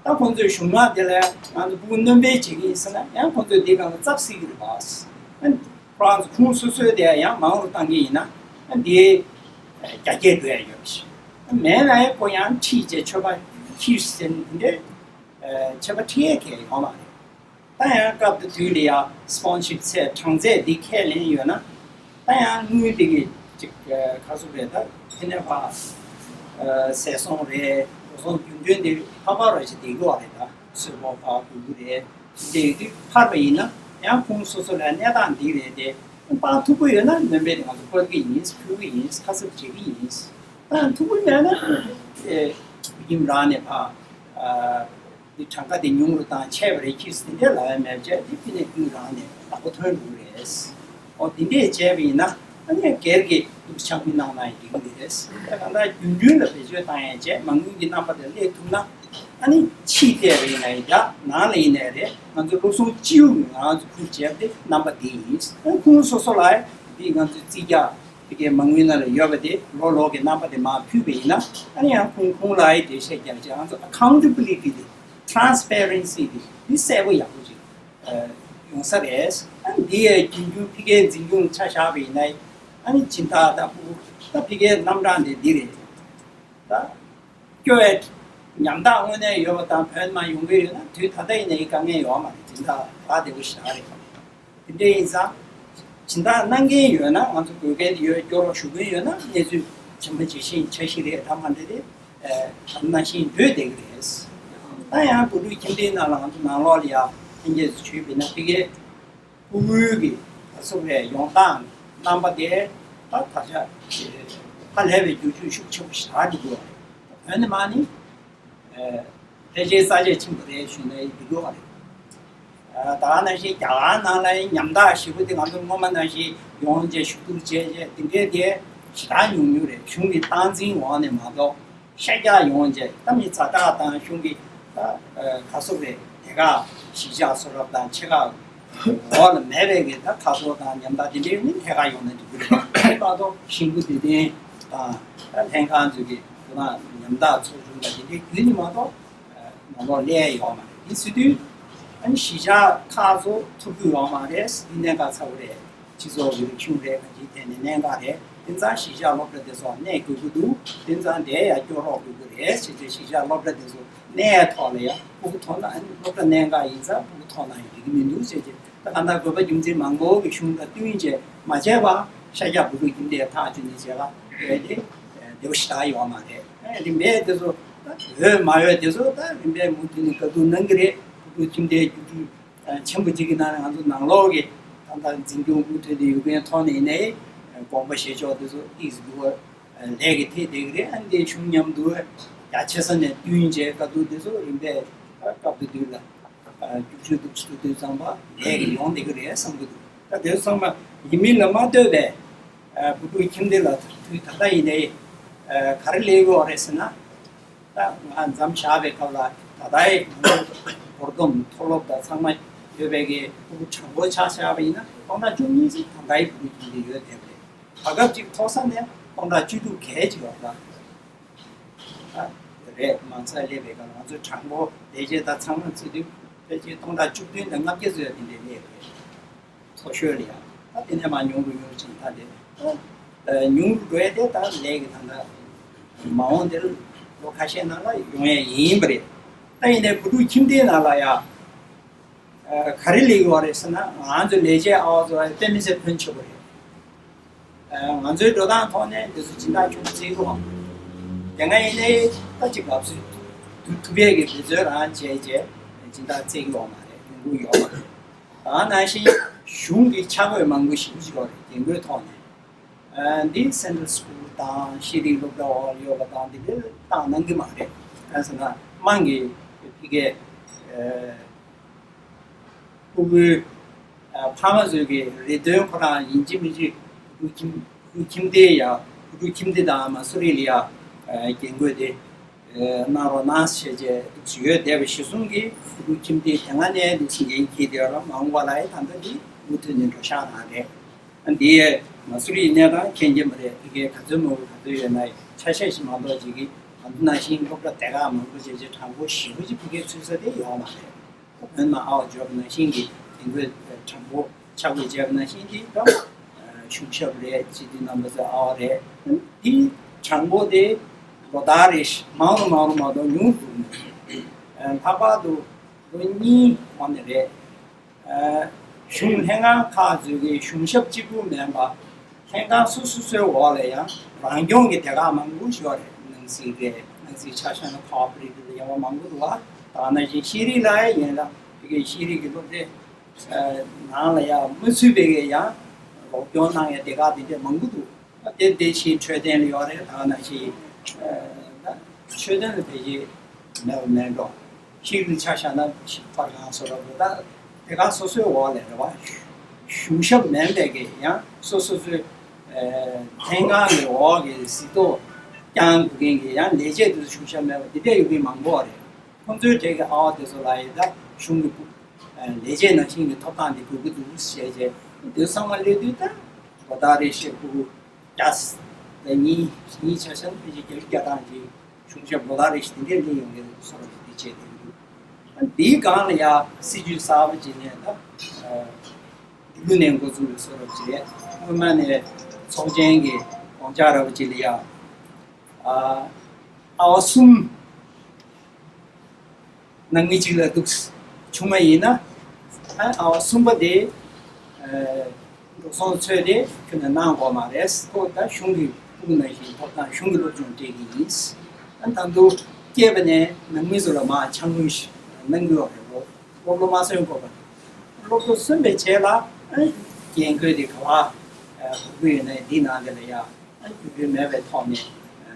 ད་ཁོང་ཚོའི་གཞུང་ནག་དེ་ལ་ང་ཚོ་ཕྲུ་གུ་སྣོན་སྤེལ་བྱེད་ཀྱི་ཡིན་ཟེར་ན་ཡང་ཁོང་ཚོས་དེའི་སྒང་ལ་ཚབ་སྲིད་ཀྱི་རེད་པ། ཁོ་རང་ཚོ་ཁུངས་སོ་སོའི་དེ་ཡང་མང་རུ་བཏང་གི་ཡིན་ན་འདི་རྒྱ་སྐྱེད་འགྲོ་ཡ་ཡོད་པ་ཞིག་མེད་ན་ཡང་ཁོ་ཡང་ཁྲིད་བྱས་ཆོད་པ་ཁྱིར་ཟེར་འདི་འདྲའི་ཆད་པ་ཁྲིད་ཡས་གལ་ཡོད་མ་རེད། ད་ཡང་སྐབས་དེ་དུས་ལ་ཡང་སི་པོན་སར་ཤིབ་ཚད་གྲངས་ཚད་འདི་ཁས་ལེན་ཡོད་ན། ད་ཡང་དངུལ་འདི་གི་ཅིག་ཁ་སུ་རེད། ད་དེ་ནས་ཕ་ཟས་སོང་རེད། འགྲོ་སོང་རྒྱུན་གྲོན་འདི་ལྷག་པར་ར་ཞིག་འདི་གི་བ་རེད། ད་གསོལ་ཕོགས་ཕ་དགོས་ཀྱི་རེད། འདི་ཡོད་དུས་ཕར་པ་ཡིན་ན་ཡང་ཁོང་སོ་སོ་ལ་གནས་སྟངས་འདི་རེད་དེ། སྤང་ཐུབ་ཀྱི་ཡོད་ན་སྣོན་པ་འདི་ང་ཚོ་སྤར་གྱི་ཡིན། ཕུལ་གྱི་ཡིན། ཁ་གསབ་བྱེད་ཀྱི་ཡིན། སྤང་ཐུབ་ཀྱི་མེད་ན་ཨེ་ཡིན་རང་ནས་ཕ། འདི་གྲངས་ཀ་དེ་ཉུང་རུ་བཏང་ཆད་པ་རེད་ཁྱི་སི་དེ་འདྲས་ལབ་ཡ་མེད་བྱས་འདི་ཕི་ནས་ཀུན་རང་ནས་བདག་པོ་ཐོན་འགྲོ་གི་རེད། ཨོ་འདི་འདྲས་བྱས་པ་ཡིན་ན་ཨ་ནི་སྒེར་གྱི་འདུག་ཆགས་མི་གནང་ན་ཡང་འགྲིག་གི་རེད། ད་གང་ལྟར་རྒྱུན་གྲོན་ལ་བེད་སྤྱོད་བཏང་ཡ་བྱས་མ་དངུལ་གྱི་རྣམ་པ་དེ་སླེབས་ཐུབ་ན་ཨ་ནི་ཕྱིས་བལྟས་པ་ཡིན་ན་ཡང་འདྲ་ནང་ལ་ཡིན་ནའི་རེད། ང་ཚོ་བློ་སྲུང་སྤྱི་ཡོངས་ཀྱི་ང་ཚོ་ཁུར་བྱས་པ་དེ་རྣམ་པ་འདི་ཡིན། ཨ་ཁོང་སོ་སོ་ལ་འདི་ང་ཚོའི་རྩིས་རྒྱག་དེ་གའི་མ་དངུལ་ནང་ལ་ཡོད་པ་དེ་ལོ་ལོ་གི་རྣམ་པ་དེ་མར་ཕུལ་བ་ཡིན་ན་ཨ་ནི་ཡང་ཁོང་ཁོང་ལ་ཨེ་འགྲེལ་བཤད་རྒྱག་བྱས་ང་ཚོ་ཨ་ཁའུན་ཊེ་བི་ལི་ཊི་དེ་ཊི་རན་སི་པེ་རེན་སི་དེ་འདི་གསལ་པོ་ཡག་པོ་ཅིག་ཡོང་ས་རེད། ཨ་ནི་འདི་ཡའི་རྒྱུན་འཁྱོངས་ཕ་གིའི་འཛིན་སྐྱོང་ཆ་བཞག་པ་ཡིན་ན་ཨ་ ཨ་ནི་སྦྱིན་བདག་དང་ཕྲུ་གུ་ད་ཕ་གིའི་རྣམ་གྲངས་དེ་འདི་རེད། ད་སྐྱོ་བའི་ཉམ་ཐག་དངོས་གནས་ཡོད་པ་དང་བོད་ནང་ཡོང་གི་ཡོད་ན་དུས་ད་ལྟ་ཡིན་ནའི་དཀའ་ངལ་ཡོད་མ་རེད། སྦྱིན་བདག་ལ་བདེ་པོ་ཞེ་དྲག་རེད། དེ་འདྲ་ཡིན་ཙང་སྦྱིན་བདག་གནང་མཁན་ཡོད་ན་ང་ཚོ་དགོས་གལ་ཡོད། སྐྱོ་རོགས་ཞུ་མཁན་ཡོད་ན་གནས་ཚུལ་ཇི་མ་ཇི་བཞིན་འཆར་གཞི་རེད། ད་མ་འདྲ་རེད། ཨ་ནང་བཞིན་འགྲོས་བསྡད་ཀྱི་རེད། ད་ཡང་བུ་ཕྲུག་ཁྱིམ་སྡེའི་ནང་ལ་ང་ཚོ་ནང་ལོགས་ལ་ཡ་ལྷན་རྒྱས་སུ་ཞུས་པ་ཡིན་ན་ཕ་གིའི་ཕྲུ་གུའི་གི་ག་ཚོད་རེད་ཡོང་སྟངས་རྣམ་པ་དེ་ད་ད་ཆ་ཧ་ལས་པའི་འགྱུར་བཅོས་ཤུགས་ཆེན་པོ་ཞེ་དྲག་འགྲོ་གི་ཡོད་རེད། བོད་ནས་མ་ནི་ཕལ་ཆེར་ས་ཆ་ཆེན་པོ་རེད་ཞུས་ན་འགྲིག་གི་ཡོད་རེད། ད་ག་ནང་བཞིན་རྒྱ་གར་ནང་ལ་ཉམ་ཐག་ཞེ་པོ་དེ་ང་ཚོ་སྔོན་མ་ནང་བཞིན་ཡོང་བྱས་ཞུ་གཏུག་བྱས་བྱས་དེ་འདྲའི་དེ་ཞེ་དྲག་ཉུང་ཉུང་རེད། གཞུང་གི་སྟངས་འཛིན་འོག་ནས་མ་གཏོགས། ཤར་རྒྱག་ཡོང་བྱས་ད་མི་ཛ་དྲག་དང་གཞུང་གི་ད་ག་སོག་རེད། དེ་ག་གཞིས་ཆགས་སོ་རབ་དང་ཆེ་ཁག་འོག་ལ་མེད་པའི་གི་ད་ཁ་ཐོར་དང་ཉམ་ཐག་དེ་འདྲའི་ནི་ཐད་ཀར་ཡོང་ན་འགྲིག་གི་རེད། དེ་མ་གཏོགས་ཤིང་བུ་དུད་འཐེན་དང་ད་ལྷན་ཁང་ཚོ་གི་ཁོ་ན་ཉམ་ཐག་ཚོགས་ཆུང་དང་དེ་འདྲའི་བརྒྱུད་ནི་མ་གཏོགས་ནང་ལོགས་སླེབས་ཡོང་མ་རེད། དེ་སྲིད་དུས་ཨ་ནི་གཞིས་ཆགས་ཁག་ཚོ་ཐུབ་རྒྱུ་ཡོང་མ་རེད། འདི་གནད་འགག་ཚ་པོ་རེད། སྤྱི་ཚོགས་ཀྱི་རིག་གཞུང་རེད། གང་ཅིའི་ཐད་ནས་གནད་འགག་རེད། དེང་སང་གཞིས་ཆགས་སློབ་གྲྭ་དེ་ཚོ་གནས་དགོས་ཀྱི་འདུག་དེང་སང་དེ་ཡང་སྐྱོ་རོགས་དགོས་ཀྱི་རེད་ཟེར་ཏེ་གཞིས་ཆགས་སློབ་གྲྭ་དེ་ཚོ་གནས་ཐོག་ལ་ཡང་ཕྲུ་གུ་མཐོ་ན་ཨ་ནི་སློབ་གྲྭ་གནད་འགག་ཡིན་ཙང་ཕྲུ་གུ་མཐོ་ན་ཡང་འགྲིག་གི་མི་འདུག་ཟེར་ཏེ་ད་ག་ད་དགོས་པ་རྒྱུ་མཚན་མང་པོ་གི་གཞུང་ལ་བསྟུན་བྱས་མ་བྱས་པ་ཤར་རྒྱག་བུ་ཕྲུག་ཁྱིམ་སྡེ་ཐག་གཅོད་ནས་བྱས་པ་རེད་དེ་བདེ་པོ་ཞེ་དྲག་ཡོད་མ་རེད། རིམ་པས་དེ་ཚོ་ད་འོས་མ་འོས་དེ་ཚོ་ད་རིམ་པས་མུ་མཐུད་ནས་བཀའ་བསྡུར་གནང་གི་རེད། བུ་ཕྲུག་ཁྱིམ་སྡེའི་རྒྱུགས་སྤྲོད་ཆེན་པོ་གཅིག་གི་ནང་ནས་ང་ཚོ་ནང་ལོགས་ཀྱི་ད་ལྟ་འཛིན་སྐྱོང་མུ་མཐུད་དུ་ཡོད་མཁན་ཐོག་ནས་ཡིན་ནའི་དགོངས་པ་བཞེས་ཕྱོགས་དེ་ཚོ་ཏིག་ཙམ་འདུག་པ་ལས་ཀྱི་ཐད་བསྡད་ཀྱི་རེད། ཨ་ནི་དེ་གཞུང་མཉམ་དུ་རྒྱ་ཆེ་ས་ནས་བསྟུན་བྱས་བཀའ་བསྡུར་དེ་ཚོ་རིམ་པས་སྐབས་དེ་དུས་ལ་རྒྱུགས་སྤྲོད་འདུག་ཞུ་དུས་ཙམ་པ་ལས་ཀྱི་ཡོང་བསྡད་ཀྱི་རེད་བསམ་གྱི་འདུག་ད་དེ་ཚོ་ཚང་མ་ཡིན་མིན་ལ་མ་ལྟོས་པའི་བུ་ཕྲུག་ཁྱིམ་སྡེ་ལ་དུས་ད་ལྟ་ཡིན་ནའི་ག་རེ་ལས་ཡོད་རེད་ཟེར་ན། ད་ང་མཚམས་བཞག་པའི་སྐབས་ལ་ད་ལྟའི་སྒོར་སྡོམ་མཐོ་སློབ་དང་ཚང་མ་ཡོད་པའི་གི་ཕྲུ་གུ་གྲངས་འབོར་ཆ་བཞག་པ་ཡིན་ན་སྟོང་ཕྲག་བཅུ་གཉིས་ཙམ་ད་ལྟའི་ཕྲུ་གུ་ཁྱིམ་སྡེ་ཡོད་བསྡད་པ་རེད། བར་སྐབས་ཅིག་མཐོ་ས་ནས་སྟོང་ཕྲག་བཅུ་དྲུག་གལ་ཅིག་ཡོད་པ་རེད། མང་ཚད་སླེབས་པའི་སྐབས་ང་ཚོའི་གྲངས་འབོར་ལས་བྱེད་དང་ཚང་མ་བརྩི་དུས་ཕལ་ཆེར་སྟོང་ཕྲག་བཅུ་བདུན་དང་ལྔ་བརྒྱ་ཙམ་ཡོད་དེ་འདྲ་སླེབས་པ་རེད། མཐོ་ཤོས་ལ་ཡང་ད་དེ་ནས་མར་ཉུང་རུ་ཉུང་རུ་ཕྱིན། ད་དེ་ཉུང་རུ་འགྲོ་ཡ་དེ་ད་ལས་ཀྱི་ད་ལྟ་མ་འོངས་འདིར་ལོ་ཁ་ཤས་ནང་ལ་ཡོང་ཡ་ཡིན་པ་རེད། ད་ཡིན་ནའི་བུ་ཕྲུག་ཁྱིམ་སྡེའི་ནང་ལ་ཡང་ག་རེ་ལས་ཀྱི་ཡོད་རེད་ཟེར་ན་ང་ཚོ་ལས་བྱེད་ཨ་བ་ཚོ་དཔེ་མི་སྲིད་ཕོན་ཆེ་བོ་རེད། ང་ཚོའི་འགྲོ་སྟངས་ཐོག་ནས་འདི་ཚོ་སྦྱིན་བདག་ཆུང་བརྩི་གི་ཡོད། དེ་སྔ་ཡིན་ནའི་ད་ཅིག་ལབ་སྲོལ་དུ་ཐུབ་ཡས་ཀྱི་འབད་རྩོལ་རང་བྱས་བྱས་སྦྱིན་བདག་བརྩི་གི་ཡོད་མ་རེད། ཡོང་གི་ཡོད་མ་རེད། ད་ནང་བཞིན་གཞུང་གི་ཆ་བགོས་མང་པོ་ཞིག་ཅིག་ཡོད་རེད། རྒྱན་གོས་ཐོག་ནས། ཨ་འདི་Central School དང་ཤེས་རིག་སློབ་གྲྭ་འོག་ཡོད་པ་དང་འདི་འདྲའི་བཏང་གནང་གི་མ་རེད། གང་ཟེར་ན་དམངས་ཀྱི་ཕ་གིའི་ཕྲུ་གུའི་ཕ་མ་ཚོའི་གི་རེ་འདུན་ཁོ་རང་ཡིན་གཅིག་མིན་གཅིག་བུ་ཕྲུག་ཁྱིམ་བུ་ཕྲུག་ཁྱིམ་སྡེ་ཡ་བུ་ཕྲུག་ཁྱིམ་སྡེ་དང་མ་སུ་རི་ལ་ཡ་རྒྱན་གོས་དེ་གནང་རོགས་གནང་ཞེས་བྱས་ཡོད་བསྡད་པ་གཞིར་བཟུང་གིས་བུ་ཕྲུག་ཁྱིམ་སྡེ་དེ་སྔ་ནས་འདུག་སེ་འགན་འཁྱེར་བསྡད་ཡོད་ལ་མ་འོངས་པ་ལ་ཡང་ད་ལྟ་འདི་མུ་མཐུད་ནས་འགྲོ་བཞག་གནང་རེད། འདི་མ་སུ་རིའི་གནས་སྟངས་མཁྱེན་གྱི་མ་རེད། ཕ་གིའི་ག་ཚོད་མང་པོ་ག་ཚོད་ཡོད་ན་ཆ་ཤས་ཤིག་མ་གཏོགས་ཅིག་གིས་ང་ཚོ་ནང་བཞིན་སློབ་གྲྭ་དེ་ག་མང་པོ་བྱས་རྗེས་གྲངས་འབོར་ཞེ་པོ་ཅིག་ཕ་གིའི་ཚུད་ས་དེ་ཡོད་མ་རེད། བོད་ནང་ཨ་བ་འཇོག་པ་ནང་བཞིན་གྱི་རྒྱན་གོས་གྲངས་འབོར་ཆ་བགོས་བྱས་པ་ནང་བཞིན་གྱི་ད་གཞུང་ཞབས་རེད། སྤྱི་འཐུས་རྣམ་པ་ཚོ་ཨ་བ་རེད། འདི་གྲངས་འབོར་དེ་ལོ་ལྟར་རེ་བཞིན་མང་རུ་མང་རུ་མ་གཏོགས་ཉུང་རུ་འགྲོ་གི་མི་འདུག་ལྷག་པར་དུ་ལོ་གཉིས་གོང་ནས་རེད། གཞུང་ལྷན་ཁང་ཁག་ཚོས་ཀྱི་གཞུང་ཞབས་གཅིག་པུ་མིན་པ། ལྷན་ཁང་སོ་སོ་སོའི་འོག་ལ་ཡང་རང་སྐྱོང་གི་སྡེ་ཁག་མང་པོ་ཞིག་ཡོད་རེད། ནང་སྲིད་རེད། ནང་སྲིད་ཆ་བཞག་ན་ཁོ་ཨོ་པ་རེ་ཊིབ་ལ་ཡོང་བ་མང་པོ་འདུག་བ། ད་ནང་བཞིན་ཤེས་རིག་ལ་ཡང་ཡིན་ལ་ཕ་གིའི་ཤེས་རིག་གི་སློབ་གྲྭའི་ནང་ལ་ཡང་མ་ཚུད་པའི་ཡང་རོགས་སྐྱོར་གནང་ཡ་སྡེ་ཁག་དེ་འདྲ་མང་པོ་འདུག་དེ་དེ་བཞིན་འཕྲོད་བསྟེན་ལ་ཡོད་རེད། ད་ནང་བཞིན་ད་འཕྲོད་བསྟེན་ལ་ཕལ་ཆེར་མེད་པ་མེད་འགྲོ། ཤེས་རིག་ཆ་བཞག་ན་ཤིག་པར་གང་སོ་ར་བོ་ད་དེ་ག་སོ་སོའི་འོག་ལས་རེད་བ། གཞུང་ཞབས་མིན་པའི་གི་ཡང་སོ་སོ་སོའི་ལྷན་ཁང་གི་འོག་གི་གཟིགས་རྟོག་བསྐྱང་དགོས་མཁན་གི་ཡང་ལས་བྱེད་དེ་ཚོ་གཞུང་ཞབས་མེད་པ་དེ་འདྲ་ཡོད་མཁན་མང་པོ་རེད། ཁོང་ཚོའི་གྲས་ཀྱི་ཨ་བ་དེ་ཚོ་ལ་ཡི་ད་གཞུང་གི་ལས་བྱེད་ནང་བཞིན་གྱི་ཐོབ་ཐང་དེ་དགོས་ཀྱི་འདུག་ཞེས་བྱས་དེ་ཚང་མ་སླེབས་དུས་ད་ལོ་ལྟར་རེ་བཞིན་ཕྲུ་གུ་བརྒྱ་དང་གཉིས་གཉིས་ཆ་བཞག་ན་ཕལ་ཆེར་བརྒྱ་ཆ་བརྒྱ་ཐམ་གྱི་གཞུང་ཞབས་ལོ་ལྟར་རེ་བཞིན་དེ་འདྲའི་སླེབས་ཡོང་གི་རེད། བཟོ་འདྲ་ཞིག་དེ་བྱས་ཏེ་འདུག་འདིའི་སྒང་ལ་ཡང་སྲིད་ཇུས་གསར་པ་ཅིག་ནས་ད་འདི་ལོ་ནས་འགོ་འཛུགས་པའི་བཟོ་འདྲ་ཅིག་རེད། སྔོན་མ་ནས་ ཚོགས་ཆེན་གྱི་དགོངས་འཆར་ར་བ་ཅིག་ལ་ཡ། ཨ་ཨ་བ་གསུམ་ནང་མི་གཅིག་ལ་འདུག་བྱུང་བ་ཡིན་ན། ཨ་ཨ་བ་གསུམ་པ་དེ་ཨ་འགྲོ་སོང་འཚོལ་ཏེ་ཁྱོན་ནས་གནང་དགོས་མ་རེད། ཁོ་ད་གཞུང་གི་ཕྲུ་གུ་ནང་བཞིན་ཐོབ་ཐང་གཞུང་གི་སློབ་སྦྱོང་སྤྲད་ཀྱི་ཡིན། ཨ་ད་དུང་སྐྱེས་པ་ནས་ནང་མི་ཚོ་ལ་མར་འཆམ་མཐུན་ཞིག་གནང་གི་ཡོད་རེད། སློབ་སློབ་ལོ་མ་སོན་དགོས་པ་རེད། སློབ་ལོ་སོན་པའི་རྗེས་ལ་ཨ་རྒན་རྒོན་དེ་ག་བ་ཨ་བབས་ཀྱི་ཡོད་ན་འདི་ནང་དེ་ལ་ཡ་ཨ་རྒྱུས་ཡོད་མེད་པའི་ཐོག་ནས་ཨ་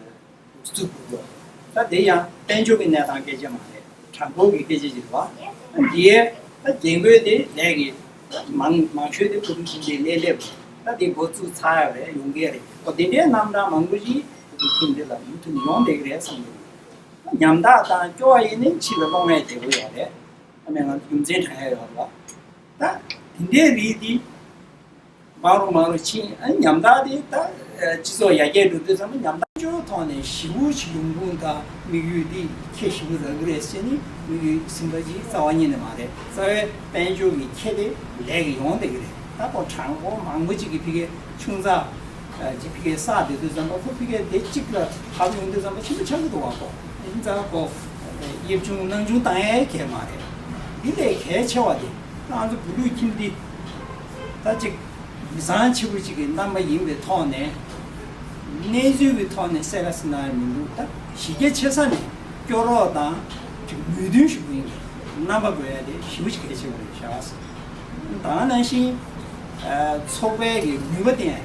བཙུགས་དགོས། ད་དེ་ཡང་དཔལ་འབྱོར་གྱི་གནས་སྟངས་སྐད་ཆ་མ་རེད། དྲང་པོ་གི་སྐད་ཆ་ཅིག་རེད་བ། འདིའི་ད་རྒན་རྒོན་དེ་ལས་ཀྱི་མང་མང་ཤོས་དེ་བུ་ཕྲུག་ཁྱིམ་སྡེ་ལས་སླེབས། ད་དེ་འགོ་བཙུགས་ཚར་ཡ་རེད། ཡོང་གི་རེད། ཨོ་དེ་འདྲའི་རྣམ་གྲངས་མང་པོ་ཞིག་བུ་ཕྲུག་ཁྱིམ་སྡེ་ལ་མུ་མཐུད་ནས་ཡོང་བསྡད་ཀྱི་རེད་བསམ་གྱི་འདུག་ཉམ་ཐག་དང་སྐྱོ་བ་ཡིན་ནའི་ཕྱི་ལ་སློང་ཡ་བདེ་པོ་ཡོད་རེད། ཨ་མས་ང་ཚོ་རྒྱུ་མཚན་དྲང་ཡ་ཡོད་རེད་བ། ད་དེ་འདྲའི་རིགས་འདི། མང་རུ་མང་རུ་ཕྱིན། ཨ་ཉམ་ཐག་དེ་ད་སྤྱི་ཚོགས་ཡར་རྒྱས་འགྲོ་དུས་ཙམ་པ་ཉམ་ཐག་ཅོ་ཐོག་ནས་ཞི་བོ་ཞིག་ཡོང་ཁུངས་དང་དམིགས་ཡུལ་འདི་ཁྱེད་ཞི་བོ་རག་གི་རེད་ཟེར་ནས་དམིགས་ཡུལ་ཟིན་པ་ཅིག་རྩ་བ་ཉིད་ནས་མ་རེད། རྩ་བའི་དཔལ་འབྱོར་གྱི་ཁེ་དེ་ལས་ཀྱི་ཡོང་བསྡད་ཀྱི་རེད། ད་ཁོ་གྲངས་འབོར་མང་པོ་ཅིག་གི་ཕ་གིའི་ཆུང་ཙག་ཅིག་ཕ་གིའི་བསགས་བསྡད་དུས་ཙམ་པ་ཁོ་ཕ་གིའི་དེ་གཅིག་ལ་ཕབ་ཡོང་དུས་ཙམ་པ་ཆེན་པོ་ཆགས་ཀྱི་འདུག་བ། ཁོ་ཡིན་ཙང་ཁོ་གཡབ་ཆུང་གནང་ཆུང་བཏང་ཡའི་གལ་མ་རེད། འདི་ལས་གལ་ཆེ་བ་དེ་ང་ཚོ་བུ་ཕྲུག་ཁྱིམ་འདི་ད་ཅིག་མི་ཚང་ཆེ་བོ་ཅིག་གི་རྣམ་པ་ཡིན་པའི་ཐོག་ནས་གནས་ཚུལ་གྱི་ཐོག་ནས་གསལ་ཁ་ཟིན་ན་མི་འདུག་ད་གཞི་རྒྱ་ཆེ་ས་ནས་སྐྱོ་རོགས་དང་ཅིག་མོས་མཐུན་ཞུ་གི་ཡིན། རྣམ་པ་དགོས་ཡ་དེ་ཞེ་པོ་ཅིག་གལ་ཆེ་བ་རེད་ཤག་ད་ག་ནང་བཞིན་ཚོགས་པའི་གི་ནུས་པ་བསྟན་ཡ་དེ།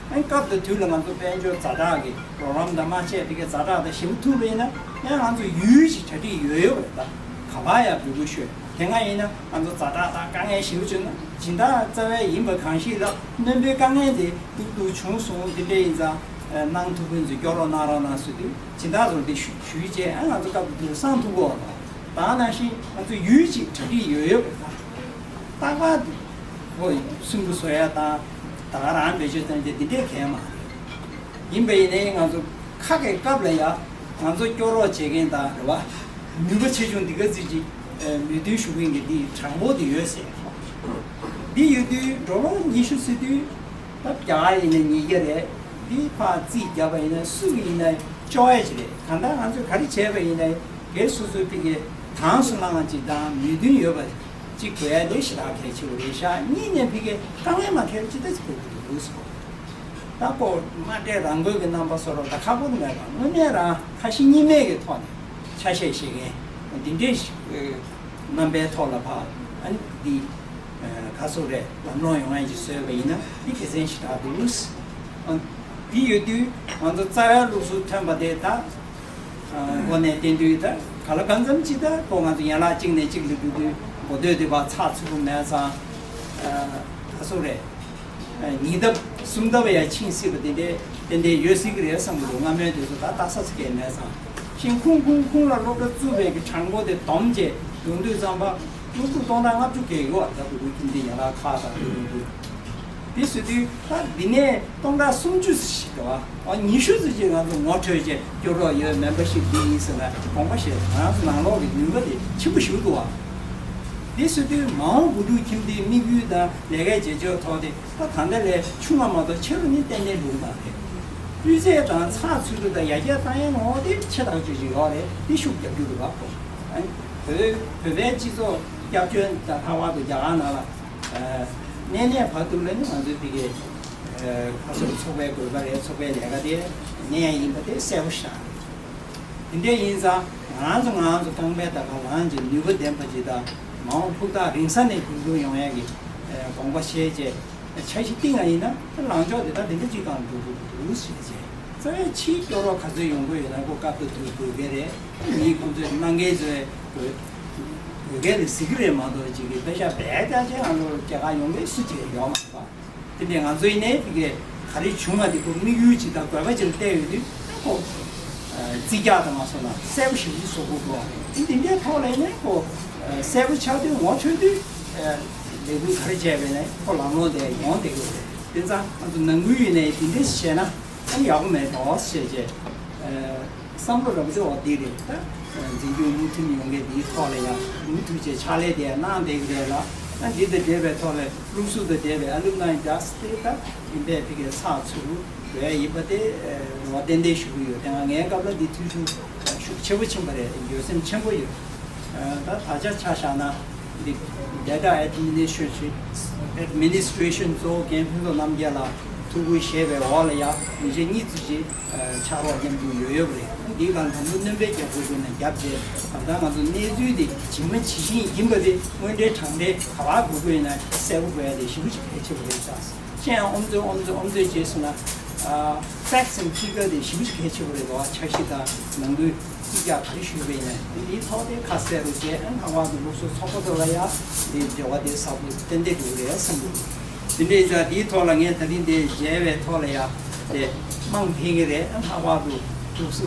ཨ་སྐབས་དང་དུས་ལ་ང་ཚོ་དཔལ་འབྱོར་ཛ་དྲག་གི་རོགས་རམ་དང་མ་བྱས་པའི་གི་ཛ་དྲག་དང་ཞེ་པོ་ཐུག་པ་ཡིན་ན་ཡང་ང་ཚོ་ཡུལ་ཞིག་གྲ་སྒྲིག་ཡོད་ཡོད་རེད། ད་ག་པར་ཡང་འབོད་སྐུལ་ཞུས། དེ་སྔ་ཡིན་ན་ང་ཚོ་ཛ་དྲག་དང་དཀའ་ངལ་ཞེ་པོ་བྱུང་ན་སྦྱིན་བདག་རྩ་བའི་ཡིན་པ་གང་ཞིག་ལ་སྣོན་པའི་དཀའ་ངལ་དེ་སྡུག་སྡུག་བྱུང་སོང་། དེ་འདྲ་ཡིན་ཙང་གནང་ཐུབ་མཁན་ཚོས་སྐྱོ་རོགས་གནང་རོགས་གནང་ཟེར་དུས་སྦྱིན་བདག་ཚོར་དེ་ཞུ་ཞུས་རྗེས་ཨ་ང་ཚོ་སྐབས་དེ་དུས་སང་ཐུག་གོ། ད་ག་ནང་བཞིན་ང་ཚོ་ཡུལ་ཅིག་གྲ་སྒྲིག་ཡོད་ཡོད་རེད། ད་རྟག་པར་དུ་ཁོ་སུན་པོ་བཟོ་ཡ་དང་ད་ག་རང་བེད་སྤྱོད་གཏོང་རྒྱུ་འདི་འདྲས་གལ་མ་རེད། ཡིན་པ་ཡིན་ནའི་ང་ཚོ་ཁ་གི་སྐབས་ལ་ཡ་ང་ཚོ་སྐྱོ་རོགས་བྱེད་མཁན་དང་རེད་བ། ནུས་པ་ཆེ་ཆུང་འདི་ག་ཚོད་ཅིག་མོས་མཐུན་ཞུ་མཁན་གྱི་འདི་དྲང་པོ་འདི་ཡོད་ཟེར། འདི་ཡོད་དུས་འགྲོ་ལོ་ཉི་ཤུ་ཟེར་དུས་ད་རྒྱ་གར་ཡིན་ན་ཉིས་བརྒྱ་རེད། འདི་ཕར་རྩིས་བརྒྱབ་པ་ཡིན་ན་སུ་ཡིན་ན་ཅོག་ཡ་ཅིག་རེད། གང་ལྟར་ང་ཚོས་ག་རེ་བྱས་པ་ཡིན་ན་སྒེར་སོ་སོའི་ཕི་གའི་དང་སུ་ལའང་ཅིག་དང་མོས་མཐུན་ཡོད་པ་ཅིག་དགོས་ཡ་དེ་ཞེ་དྲག་གལ་ཆེ་བ་རེད་ཤག་གཉིས་ནས་ཕི་གའི་དཀའ་ངལ་མ་འཕྲད་ཅི་ལྟ་ཅིག་དགོས་ཀྱི་འདུག་ཟེར། ད་ཁོ་མ་འདྲེས་རང་འགུལ་གྱི་རྣམ་པ་བཟོ་རོགས་ད་ཁག་པོ་མེད་པ་དངོས་གནས་རང་ཁ་ཞེ་གཉིས་མེད་ཀྱི་ཐོག་ནས་ཆ་ཤས་བཞེས་མཁན་འདི་འདྲའི་ཞིག་རྣམ་པའི་ཐོག་ལ་ཕར་ཨ་ནི་འདི་ག་ཚོད་རེད་ལམ་ལྷོང་ཡོང་ཡ་ཅིག་བཟོས་པ་ཡིན་ན་འདི་དགེ་མཚན་ཞེ་དྲག་འདུག་འདི་ཡོད་དུས་ང་ཚོ་རྩ་བའི་ལུགས་སྲོལ་ཐོན་པ་དེ་ད། ཨ་འགོ་ནས་བསྟན་དུས་ད་ག་ལ་གང་འཚམ་ཅིག་ད་ཁོ་ང་ཚོ་ཡན་ལག་གཅིག་ནས་གཅིག་ལ་འགྲོ་དུས་འགོ་སྟོད་དེ་བར་ཚགས་ཚུད་པོ་མེད་ཙང་། ཨ་ག་ཚོད་རེད། ཨ་ཉིས་ལྡབ་གསུམ་ལྡབ་ཡང་ཕྱིན་སྲིད་པ་དེ་འདྲའི་ཏན་ཏན་ཡོད་སྲིད་ཀྱི་རེད་བསམ་གྱི་འདུག་སྔ་མོའི་དུས་སུ་ད་ལྟ་ས་ཚིགས་ཀྱི་མེད་ཙང་། ཤིང་ཁུང་ཁུང་ཁུང་ལ་སློབ་གྲྭ་བཙུགས་པའི་གི་གྲངས་འབོར་དེ་བསྡོམས་རྗེས་ཡོང་དུས་ཙམ་པ་སློབ་ཕྲུག་སྟོང་ཕྲག་ལྔ་བཅུ་བརྒལ་ཡོད་པ་ད་བུ་གུ་ཁྱིམ་སྡེ་ཡན་ལག་ཁག་དང་ཡོང་དུས། དེ་ཟེར་དུས་ད་འདི་ནས་སྟོང་ཕྲག་སུམ་ཅུ་ཙམ་ཞིག་འདུག་བ། ཉི་ཤུ་ཙམ་ཅིག་ང་ཚོ་ངོ་འཕྲོད་བྱས་སྐྱོ་རོགས་ཡོད་མེམ་བར་ཤིབ་འདི་ཡིན་ཟེར་ན་དགོངས་པ་བཞེས་ང་ཚོ་ནང་ལོགས་ཀྱི་ནུས་པ་དེ་ཆེན་པོ་ཞིག་འདུག་བ། དེ་ཟེར་དུས་མ་འོངས་བུ་ཕྲུག་ཁྱིམ་སྡེའི་དམིགས་ཡུལ་དང་ལས་ཀའི་བྱེད་ཕྱོགས་ཐོག་དེ་ད་ད་ལྟ་ལས་ཆུང་བ་མ་གཏོགས་ཆེ་རུ་ནི་ཏན་ཏན་འགྲོ་གི་མ་རེད། སྤུས་ཚད་དང་ཚགས་ཚུད་རྒྱུ་དང་ཡར་རྒྱས་བཏང་ཡས་ངོ་བོ་དེ་ཆེ་ཐག་ཆོད་ཅིག་ཡོད་རེད། དེ་ཤུགས་རྒྱབ་རྒྱུ་རེད་བ། བོད་བོད་པའི་སྤྱི་ཚོགས་བསྐྱར་བཅོས་དང་ལྷག་པར་དུ་རྒྱ་གར་ནང་ལ། གནས་གནས་བར་དུ་ལ་ནི་ང་ཚོའི་ཕ་གིའི་ཁ་སོར་ཚོགས་པའི་དགོས་པ་རེད། ཚོགས་པའི་ལས་ཀ་དེ་གནས་ཡིན་པ་དེ་གསལ་པོ་ཞིག་རེད། དེ་འདྲ་ཡིན་ཙང་ང་ཚོ་ང་ཚོ་རྐང་པའི་ད་ག་ལངས་ཀྱི་ནུས་པ་ལྡན་པ་ཅིག་དང་མ་འོངས་ཕུགས་ཐག་རིང་ས་ནས་འགྱུར་འགྲོ་ཡོང་ཡ་གི་དགོངས་པ་བཞེས་བྱས་འཆར་གཞི་བཏིང་བ་ཡིན་ན་ལངས་ཕྱོགས་དེ་ད་དེ་འདྲ་ཅིག་གང་འགྲོ་དགོས་འདུག་ཞེས་བྱས་རྩ་བའི་ཕྱིའི་སྐྱོ་རོགས་ག་ཚོད་ཡོང་གི་ཡོད་ན་ཁོ་སྐབས་དང་དུས་དགོས་ཀྱི་རེད། མིའི་ཁོང་ཚོས་གནང་མཁན་ཚོས་དགོས་དགོས་གལ་དུ་གཟིགས་ཀྱི་རེད་མ་གཏོགས་ཅིག་གི་དཔེ་ཆ་བས་ཀྱང་ཅེ་ཨ་ལོ་རྒྱ་གར་ཡོང་མཁན་སུ་གཅིག་ཡོད་མ་རེད་པ། དེ་འདྲའི་ང་ཚོ་ཡིན་ནའི་དེ་གས་ག་རེ་བྱུང་བ་དེ་ཁོ་དམིགས་ཡུལ་ཅིག་དང་དགོས་པ་ཅིག་ལ་བལྟས་ཡོད་དུས་ཁོ་རྩིས་རྒྱག་དང་མ་སོང་ན་གསལ་པོ་ཞེ་པོ་ཅིག་བཟོ་དགོས་འདུག་དེ་འདི་འདྲའི་ཐོག་ལ་ཡིན་ནའི་ཁོ་གསལ་པོ་ཆགས་དུས་ངོ་འཕྲོད་དུས་ལས་འགུལ་ག་རེ་བྱས་པ་ཡིན་ནའི་ཁོ་ལམ་ལྷོང་དེ་ཡོང་བསྡད་ཀྱི་ཡོད་རེད། དེ་ཙང་ང་ཚོ་ནང་ཁུལ་ཡིན་ནའི་དེ་འདྲ་བྱས་ན་ཨ་ནི་ཡག་པོ་མེད་འགྲོ་ཞེས་བྱས། བསམ་བློ་རབ་ཏུ་འོ་འདི་རེད་ད། འཛིན་སྐྱོང་མུ་མཐུད་ཡོང་མཁན་འདིའི་ཐོག་ལ་ཡང་མུ་མཐུད་བྱས་ཕྱག་ལས་དེ་ཡང་གནང་བསྡད་ཀྱི་རེད་ལ། ཨ་འདི་དང་འབྲེལ་བའི་ཐོག་ལ་སློབ་ཟུར་དང་འབྲེལ་བའི་ཨ་ལུམ་ནའི་ཌ་སི་དེ་ད་ ཡིན་པས་ཕ་གིར་ཚགས་ཚུད་འགྲོ་ཡ་ཡིན་པ་དེ་རེ་བ་ཏན་ཏན་ཞུ་གི་ཡོད། དེ་ང་ངའི་སྐབས་ལ་འདི་ཐུགས་ཤུགས་ཤུགས་ཆེ་པོ་ཕྱིན་པ་རེད། འགྱོད་སེམས་ཆེན་པོ་ཡོད། ད་ད་ཆ་ཆ་བཞག་ན་འདི་Data Administration Administration གཙོ་བོ་རྒན་ཕུན་ཚོགས་རྣམ་རྒྱལ་ལགས་ཐུགས་ཁུར་བཞེས་པའི་འོག་ལ་ཡ་མི་ཆེ་གཉིས་ཙམ་ཅིག་ཕྱག་རོགས་མཉམ་དུ་ཡོད་ཡོད་པ་རེད། འདི་ག་ལམ་ལུགས་སྣོན་པའི་རྒྱབ་སྐྱོར་དགོས་ན་རྒྱབ་བྱས། ད་ལྟ་ང་ཚོ་གནས་ཚུལ་འདི་ཇི་མ་ཇི་བཞིན་ཡིན་པ་དེ་དངོས་འབྲེལ་དྲང་འབྲེལ་ག་པར་དགོས་དགོས་ཡིན་ན་གསལ་པོ་དགོས་ཡ་དེ་ཞེ་པོ་ཅིག་གལ་ཆེ་བ་རེད་ཤག་ཅན་ཨོམ་ཚོས་ཨོམ་ཚོས་ཨོམ་ཚོས་རྗེས་སུ་ན། Facts and figure དེ་ཞེ་པོ་ཅིག་གལ་ཆེ་བ་རེད་འདུག་འཆར་གཞི་དང་ནང་ཁུལ་ཅི་ཡག་ག་རེ་ཞུས་པ་ཡིན་ན་དེ་འདིའི་ཐོག་དེ་ཁ་གསལ་རུ་བྱས། ཨ་ལྷག་པར་དུ་སློབ་གསོ་ཚོགས་པ་ཚོ་ལ་ཡ་དེ་འབྲེལ་བ་དེ་ཟབ་ཏུ་ཏན་ཏན་འགྲོ་གི་རེད་བསམ་གྱི་འདུག་དེ་འདྲའི་ཡིན་ཙང་དེའི་ཐོག་ལ་ངས་ད་རིང་དེ་མཇལ་བའི་ཐོག་ལ་ཡ་དེ་རྨང་འཐེན་གྱི་རེད། ཨ་ལྷག་པར་དུ་སློབ་གསོ་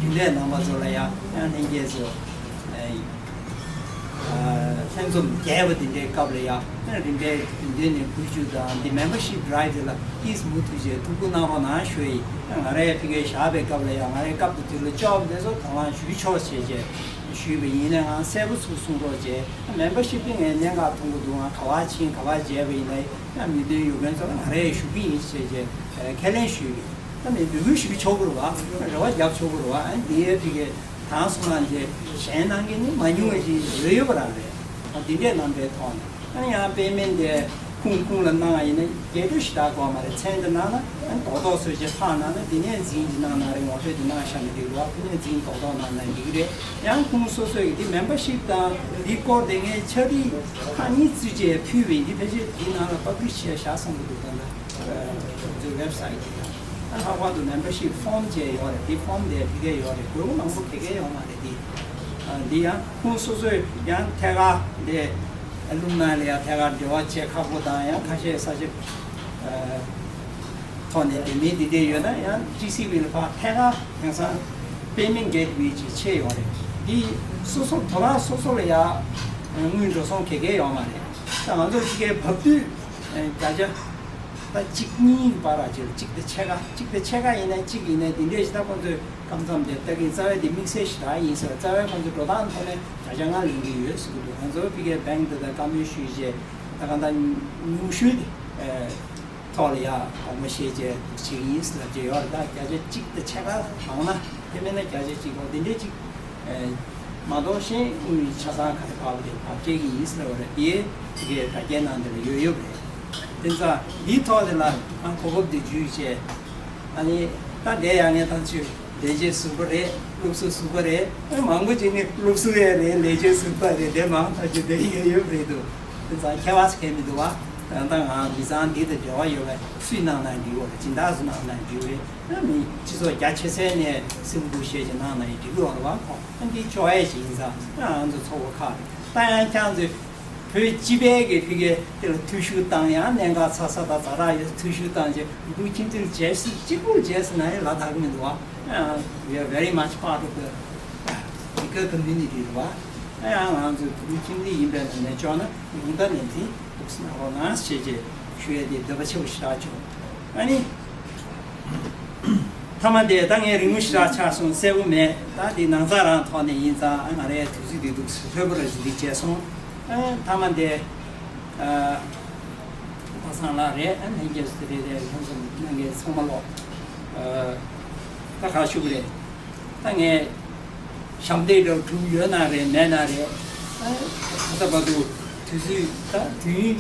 རྒྱུན་ལས་རྣམ་པ་ཚོ་ལ་ཡ་ཡང་ལྷན་རྒྱས་ཚོ། ལྷན་འཛོམས་རྒྱས་པ་འདི་འདྲའི་སྐབས་ལ་ཡང་རིམ་པས་རྒྱུན་ལྡན་ནས་འགུལ་སྐྱོད་དང་འདི་membership drive འདི་ལ་please མུ་མཐུད་བྱས་ཐུགས་ཁུར་གནང་རོགས་གནང་ཞུ་ཡི། ང་རའི་ཕ་གིར་བཞག་པའི་སྐབས་ལ་ཡང་ང་རའི་སྐབས་དང་དུས་ལ་ལྕོགས་དེ་ཚོ་དང་བླངས་ཞུ་ཆོག་བྱས་བྱས་ཞུས་པ་ཡིན་ན་ང་གསལ་པོ་ཚུར་གསུང་རོགས་བྱས། membership འདི་ངས་གནད་འགག་མཐོང་གི་འདུག་ང་ག་པར་ཕྱིན་ག་པར་མཇལ་བ་ཡིན་ན་ཡང་མོས་མཐུན་ཡོད་མཁན་ཚོ་ལ་ང་རས་ཞུ་གི་ཡིན་བྱས་བྱས་ཁས་ལེན་ཞུས་ཡིན། ད་ནི་འབོད་སྐུལ་ཞུ་ཆོག་གི་རེད་བ། རེ་བ་རྒྱབ་ཆོག་གི་རེད་བ། ཨ་ནི་དེའི་ཕ་གིར་དང་སོང་ན་འདི་གཞན་གནང་མཁན་ནི་མ་ཉུང་བ་ཞིག་ཡོད་ཡོད་པ་རང་རེད། ཨ་འདི་འདྲའི་རྣམ་པའི་ཐོག་ནས་ཨ་ནི་ཡང་དཔེ་མིན་དེ་ཁུངས་ཁུངས་ལ་གནང་བ་ཡིན་ན་རྒྱས་སྤྲོས་ཞེ་དྲག་དགོས་མ་རེད། མཚན་དེ་གནང་ན་ཨ་ནི་རྡོག་རྡོག་བཟོས་བྱས་ཕར་གནང་ན་དེ་ནས་འཛིན་གྱི་གནང་གནང་རེད། ངོ་སྤྲོད་དེ་གནང་བཞག་ན་འགྲིག་རེད་བ། དེ་ནས་འཛིན་རྡོག་རྡོག་གནང་ན་འགྲིག་གི་རེད། ཡང་ཁུངས་སོ་སོའི་འདི་membership དང་འདི་སྐོར་དེ་ངས་ཕྱག་བྲིས་ཁག་གཉིས་བཙུགས་བྱས་ཕུལ་བ་ཡིན། འདི་ཕལ་ཆེར་འདི་ནང་ལ་publish བྱས་བཞག་བསམ་གྱི་འདུག་ད་ལྟ་ང་ཚོའི་website དེ་ཡང་། ཨ་ལྷག་པར་དུ་membership form བཅས་ཡོད་རེད། དེ་form དེ་ཕ་གིར་ཡོད་རེད། དགོས་མཁོ་མང་པོ་ག་གེ་ཡོད་མ་རེད། དེ་ཨ་འདི་ཡང་ཁོང་སོ་སོས་ཡང་ཐད་ཀར་དེ་ཨ་ལུམ་ནའི་ལ་ཡང་ཐད་ཀར་འབྲེལ་བ་བྱེད་ཁག་པོ་དང་ཡང་ཁ་ཤས་ས་ཆ་ཨ་ཐོག་ནས་དེ་མིན་འདི་འདྲས་ཡོད་ན་ཡང་ཊི་སི་ཝི་ལ་ཕར་ཐད་ཀར་དེང་སང་payment gateway ཅིག་ཕྱེ་ཡོད་རེད། འདི་སོ་སོ་དོ་རང་སོ་སོ་ལ་ཡང་དངུལ་འགྲོ་སོང་ག་གེ་ཡོད་མ་རེད། ད་ང་ཚོ་ཕ་གིར་བབས་དུས་བརྒྱ་ཆ། ད་གཅིག་གཉིས་བར་ར་བྱེད། གཅིག་དང་ཕྱེད་ཀ་གཅིག་དང་ཕྱེད་ཀ་ཡིན་ན་གཅིག་ཡིན་ན་འདི་འདྲས་ཞིག་ད་ཁོང་ཚོས་སྐབས་མཚམས་དེ་ལྟ་གིན་རྩ་བའི་འདི་དམིགས་བསལ་ཞིག་རག་ཡིན་ཟེར། རྩ་བའི་ཁོང་ཚོ་འགྲོ་སྟངས་ཐོག་ནས་བརྒྱ་ཆ་ལྔ་ལེན་གྱི་ཡོད་ཟེར་གྱི་འདུག་ང་ཚོ་ཕ་གིའི་bank དེ་དང་བཀའ་མོལ་ཞུས་རྗེས་ད་གང་ལྟར་ཉུང་ཤོས་དེ་ཐོག་ལ་ཡ་དགོངས་པ་བཞེས་རྗེས་བྱེད་ཀྱི་ཡིན་ཟེར་ལབ་ཀྱི་ཡོད་རེད། ད་བརྒྱ་ཆ་གཅིག་དང་ཕྱེད་ཀ་མང་ན་དེ་མིན་ན་བརྒྱ་ཆ་གཅིག་འོ་འདི་འདྲས་གཅིག་མ་གཏོགས་གཞན་དངུལ་ཆ་ཚང་ག་རེ་བབས་རེད་བབས་སྤྲད་ཀྱི་ཡིན་ཟེར་བ་རེད། དེ་དེ་གའི་དྲ་རྒྱའི་ནང་དེ་ལ་ཡོད་ཡོད་རེད། དེ་ཚ་འདིའི་ཐོག་དེ་ལ་ཨ་གོ་སྐབས་དེ་བརྒྱུད་བྱས་ཨ་ནི་ད་འདས་ཡ་ངས་ཐག་ཆོད་ལས་བྱེད་ཟུར་པ་རེད། སློབ་གསོ་ཟུར་པ་རེད། ཨ་མང་པོ་ཅིག་ནི་སློབ་གསོ་ཡས་རེད། ལས་བྱེད་ཟུར་པ་རེད། དེ་མང་ཐག་ཆོད་དེ་ཡོད་ཡོད་རེད་འདུག་དེ་ཚ་ཁྱད་པར་ཟེར་མཁན་མི་འདུག་བ། ད་ལྟ་ང་མི་ཚང་འདི་དང་འབྲེལ་བ་ཡོད་པའི་སུས་གནང་ན་འགྲིག་གི་རེད། སྦྱིན་བདག་ཚོ་གནང་ན་འགྲིག་གི་རེད། ཨ་མི་སྤྱི་ཚོགས་རྒྱ་ཆེ་ཚད་ནས་སེམས་ཁུར་བཞེས་ཀྱི་གནང་ན་ཡང་འགྲིག་གི་ཡོད་རེད་བ། ཁོང་ཨ་འདི་ཆོག་ཡས་ཅིག་ཡིན་ཙང་ཨ་ང་ཚོ་ཚོགས་པ་ཁག་རེད། ད་ཡང་ཁྱེད་ཚོས་བོད་སྤྱི་པའི་གི་ཕ་གི་དེ་ལ་ཐུགས་ཤུགས་བཏང་ཡང་གནད་འགག་ཚ་ཚ་དང་ཛ་དྲག་ཡོད་ཐུགས་ཤུགས་བཏང་རྗེས་འབྲུག་ཁྱིམ་མཚེས་རྗེས་སུ་གཅིག་པུར་རྗེས་སུ་ན་ཡང་ལ་དྭགས་མི་འདུག་བ། ཨ་we are very much part of the Because community རེད་བ། ཨ་ཡང་ང་ཚོའི་བོད་ཁྱིམ་མཚེས་ཡིན་པའི་ནང་ནས་ཅོག་ན་ཉུང་མཐའ་ནས་འཛིན་ཐུབ་སྲིད་ན་རོགས་གནང་ཞེས་བྱས་ཞུ་ཡས་དེ་འདོད་པ་ཆེ་བོ་ཞེ་དྲག་བྱུང་། ཨ་ནི། མཐའ་མ་དེ་ད་ངས་རིང་མོ་ཞེ་དྲག་ཆགས་སོང་གསལ་པོ་མེད། ད་འདི་ནང་ཚགས་རང་ཐོག་ནས་ཡིན་ཙང་ཨ་ང་རའི་དུས་ཚོད་འདི་འདུག་ལྷོད་པོ་ར་ཞིག་འདི་བྱས་སོང་། ཨ་མཐའ་མ་དེ། ཨ། པ་སངས་ལགས་རེད། ཨ་ལྷན་རྒྱས་སུ་རེད་རེད། ལྷན་འཛོམས་གནང་མཁན་ཚང་མ་ལོ། ཨ། ད་ཁ་ཤུགས་རེད། ད་ངས་ཞབས་འདེགས་འདྲ་བོ་གྲུབ་ཡོད་ན་རེད་མེད་ན་རེད། ཨ། ད་ལྟ་བར་དུ་དུས་ཚོད་ད་དུས་ཡུན་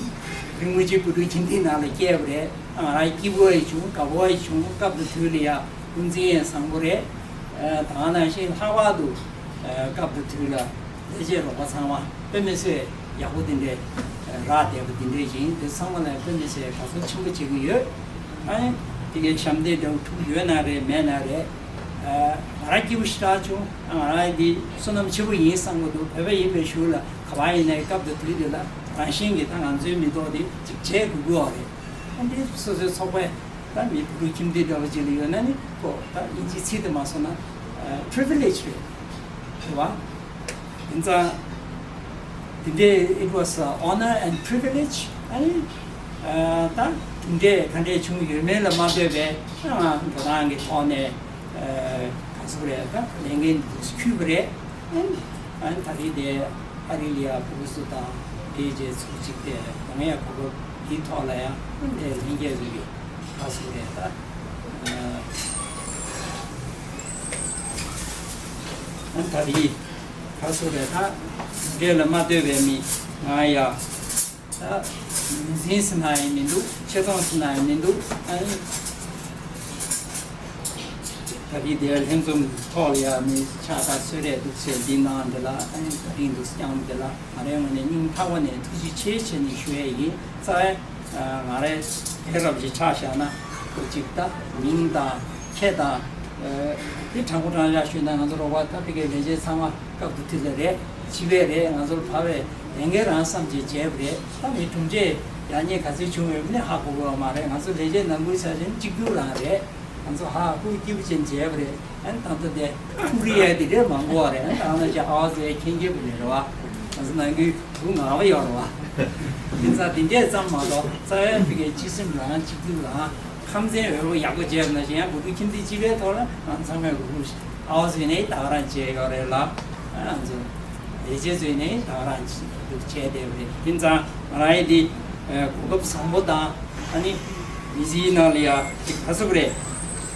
རིང་མོ་ཅིག་བོད་ཕྲུག་ཁྱིམ་སྡེའི་ནང་ལ་བསྐྱལ་བ་རེད། ཨ་ང་རང་སྐྱིད་པོ་ཡང་བྱུང་དགའ་པོ་ཡང་བྱུང་། སྐབས་དང་དུས་ལ་ཡ་ཧུར་འཛིན་ཡང་བཟང་པོ་རེད། ཨ་ད་ག་ནང་བཞིན་ལྷག་པར་དུ་ཨ་སྐབས་དང་དུས་ལ་ལས་བྱེད་རོགས་པ་ཚང་མ་དཔེ་མི་སྲིད་ཡག་པོ་འདི་འདྲའི་རག་བསྡད་པ་འདི་འདྲའི་ཡིན། དེ་ཚང་མ་ལ་དཔེ་མི་སྲིད་དགའ་ཚོར་ཆེན་པོ་བྱེད་ཀྱི་ཡོད། ཨ་ནི་དེ་གའི་ཞབས་འདེགས་འདྲ་བོ་ཐུག་ཡོད་ན་རེད་མེད་ན་རེད། ཨ་ང་རང་སྐྱིད་པོ་ཞེ་དྲག་བྱུང་། ཨ་ང་རང་འདི་བསོད་ནམས་ཆེན་པོ་ཡིན་བསམ་གྱི་འདུག་བོད་པ་ཡིན་པའི་ཞུ་ལ་ག་པར་ཡིན་ནའི་སྐབས་དང་དུས་དེ་ལ་རང་བཞིན་གྱིས་ད་ང་ཚོའི་མི་ཐོག་འདི་ཅིག་བྱེད་དགོས་ཀྱི་ཡོད་རེད། ཨ་འདི་སོ་སོའི་ཚོགས་པའི་ད་མི་བུ་ཕྲུག་ཁྱིམ་སྡེ་འདྲ་བོ་ཅིག་ལ་ཡོད་ན་ནི་ཁོ་ད་དབྱིན་ཇིའི་ཚིག་དེ་མ་སོང་ན་privilege རེད། རེད་བ། ཡིན་ཙང་དེ་འདྲའི་it was a honor and privilege. ཨ་ནི་ད་གྲུབ་འབྲས་ག་འདྲས་བྱུང་ཡོད་མེད་ལ་མ་ལྟོས་པའི་ང་འགྲོ་སྟངས་ཀྱི་ཐོག་ནས་ག་ཟེར་རེད། ད་ལས་འགན་འཁྱུད་པ་རེད། ཨ་ནི་ད་རེས་དེ་ཨ་རི་ལི་ཡ་ཕྲུ་གུ་ཚོ་དང་དེའི་རྗེས་ཚུགས་གཅིག་དེ་ང་ཡང་གོ་སྐབས་ དེའི་ཐོག་ལ་ཡང་དེ་ལྷན་རྒྱས་ཚོས་ཀྱི་ཁ་གསོ་རེད་ད། ཨ་ད་རེས་ཁ་གསོ་རེད་ད། འདྲེ་ལ་མ་ལྟོས་པའི་མི་ང་ཡ། ད་ངོས་འཛིན་ཟེར་ན་ཡང་མི་འདུག་ཆེ་མཐོང་ཟེར་ན་ཡང་མི་འདུག་ཨ་ནི་ད་རེས་དེ་ལྷན་འཛོམས་ཐོག་ལ་ཡ་མི་ཕྱག་དང་གསོལ་རས་འདུག་ཟེར་འདི་གནང་འདི་ལ་ཨ་ནི་ད་རིང་འདུག་སྐྱང་འདི་ལ་ང་རའི་ངོས་ནས་སྙིང་ཐག་པ་ནས་ཐུགས་རྗེ་ཆེ་ཆེ་ནས་ཞུ་ཡས་ཡིན། རྩ་བའི་ང་རའི་དེ་རབ་ཅིག་ཆ་བཞག་ན་ཁོ་གཅིག་ད་མིང་དང་ཁྱེད་དང་དེ་དྲང་པོ་དྲང་བཞག་ཞུས་ན་ང་ཚོ་རོགས་པ་ད་ཕ་གིའི་ལས་བྱེད་ཚང་མ་སྐབས་དུ་དུས་ལ་རེད། བྱིས་པ་རེད། ང་ཚོར་བབས་པའི་ལས་འགན་རང་བསམ་བྱས་བྱས་པ་རེད། ད་མི་གྲུབ་འབྲས་ཡག་ཉེས་ག་ཚོད་བྱུང་ཡོད་མེད་ཧ་གོ་གི་ཡོད་མ་རེད། ང་ཚོ་ལས་བྱེད་ནང་ཁུལ་ཆ་བཞག་ན་གཅིག་གྱུར་རང་རེད། ང་ཚོ་ཧ་ཧུ་སྐྱིད་པོ་ཅན་བྱས་པ་རེད། ཨ་ནི་ད་ལྟ་དེ་ཐུགས་རེ་ཡ་དེ་འདྲས་མང་པོ་བ་རེད། ཨ་ནི་ད་ང་ཚོ་ཅིག་ཨ་བ་ཟེར་མཁྱེན་མཁྱེན་པོ་ནས་རེད་བ། ང་ཚོ་ནང་ཁུལ་སྡུག་ངག་པ་ཡོད་རེད་བ། དེ་ཚ་དེ་འདྲས་ཙམ་མ་གཏོགས་རྩ་བའི་ཕ་གིའི་སྤྱི་སེམས་རང་གཅིག་གྱུར་རང་། ཁམས་ཚན་འོས་པ་ཡག་པོ་བྱས་པ་ན་གཞན་ཡང་བུ་ཕྲུག་ཁྱིམ་མཚེས་སྤྱི་པའི་ཐོག་ལ་ང་ཚང་མས་གུ་གུ་ཨའོ་ཟེར་ནས་ད་ག་རང་བྱས་ཡོད་རེད་ལ། ང་ཚོ་ལས་བྱེད་ཚོས་ནས་ད་ག་རང་འདུག་བྱས་བསྡད་པ་རེད། དེ་ཙང་ང་རང་ཡིན་དེ་གོ་སྐབས་བཟང་པོ་དང་ཨ་ནི་མི་ཚེའི་ནང་ལ་ཡ་ཅིག་ག་ཚོད་རེད།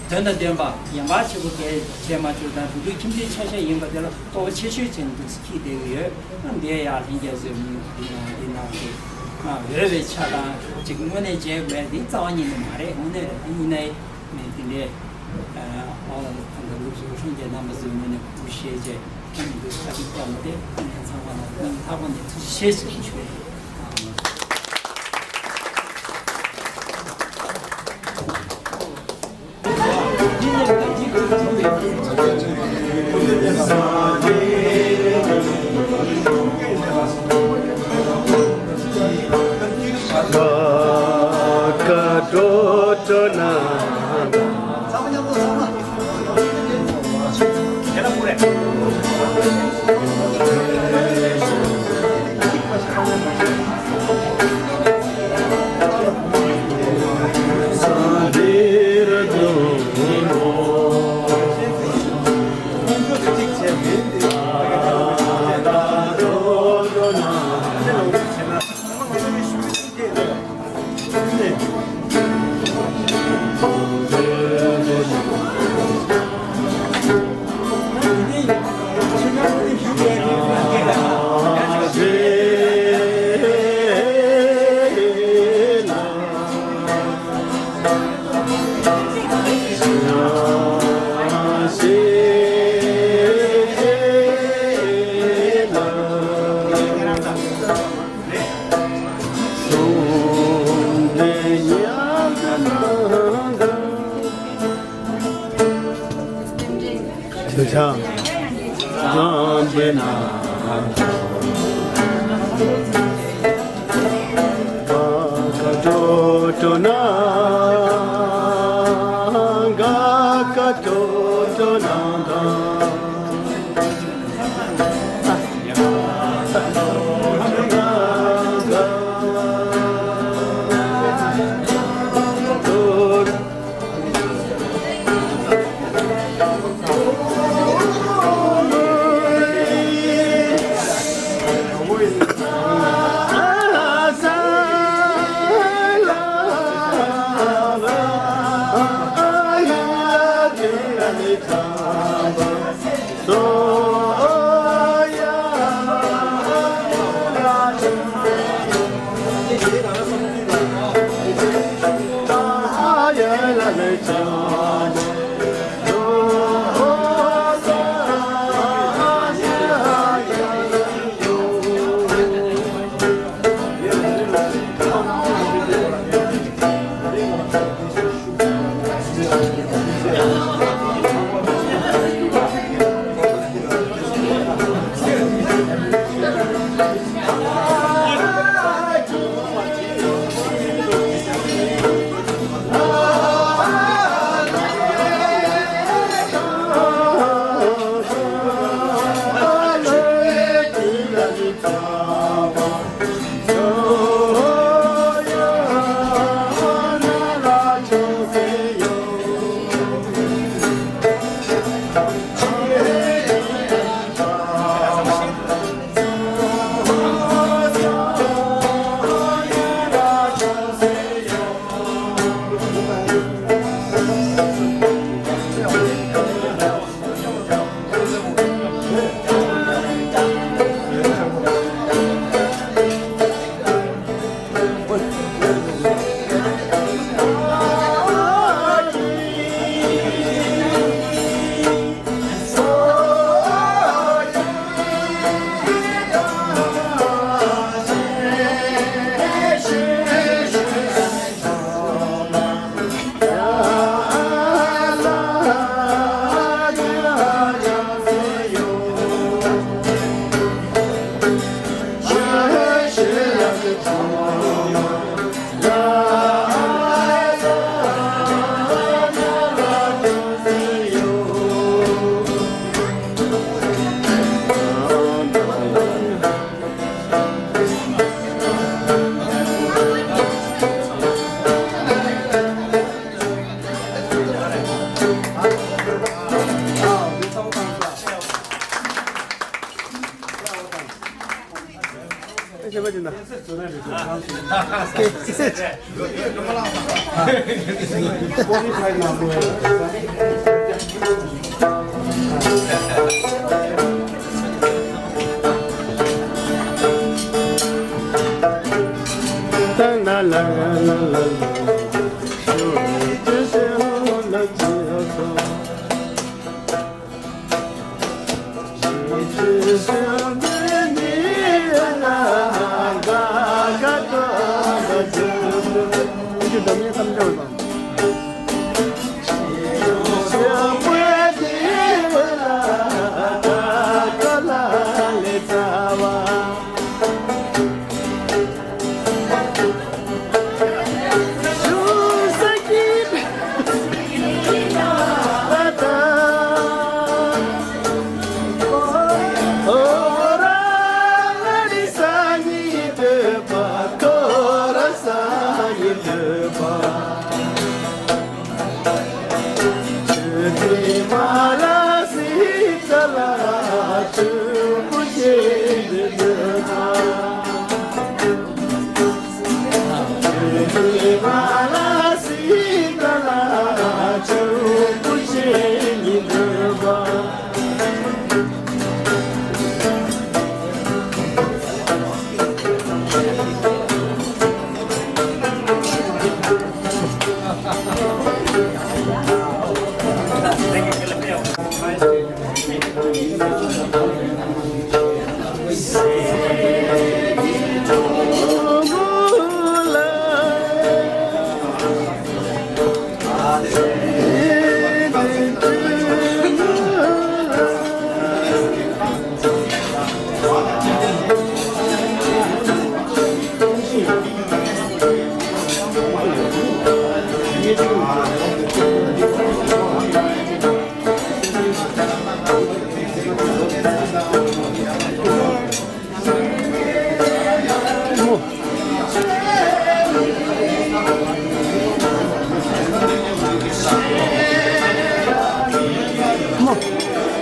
དོན་དང་ལྡན་པ་ཡན་པ་ཆེ་པོ་གལ་ཆེ་མ་ཆུ་དང་བུ་ཕྲུག་ཁྱིམ་མཚེས་ཆ་ཤས་ཡིན་པ་དེ་ལ་རྟོགས་པ་ཆེ་ཤོས་ཅན་འདུག་སྐྱིད་བསྡད་ཀྱི་ཡོད། འདི་ཡ་ལྷན་རྒྱས་ཚོས་མི་འདི་ནང་འདི་ནང་གི་ང་འོས་པའི་ཆ་དང་ཅིག་དངོས་གནས་བྱས་དགོས་འདི་རྩ་བ་ཉིད་ནས་མ་རེད། དངོས་གནས་རེད། དངོས་གནས་ནས་འདི་འདྲའི་ཨ་ཨ་ད་ལྟ་ལུགས་སྲོལ་ཧྲང་རྒྱལ་རྣམ་པ་ཚོའི་ངོས་ནས་གུས་ཞེས་བྱས་ཁྱེད་མི་འདུག་ས་ཅིག་བཏང་སྟེ་ཚང་མ་ལ་སྙིང་ཐག་པ་ནས་ཐུགས་རྗེ་ཆེ་ཞེས་ཞུ་ཡི།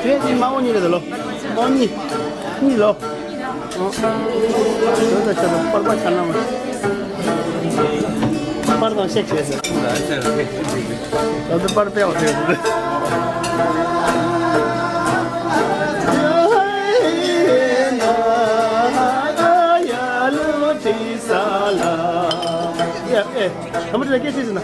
དེ་ནི་མ་འོ་གཉིས་རེད་ལོ། འོ་གཉིས། གཉིས་ལོ། འོ། དོན་དང་ཆ་དང་པར་པ་ཆ་ན་མ། པར་དང་ཤེག་བྱས་ཟེར། ད་དུ་པར་པའི་འོ་དེ་རེད། ཡ་ཨེ། ད་མ་དེ་ལ་སྐད་ཆ་ཟེར་ན།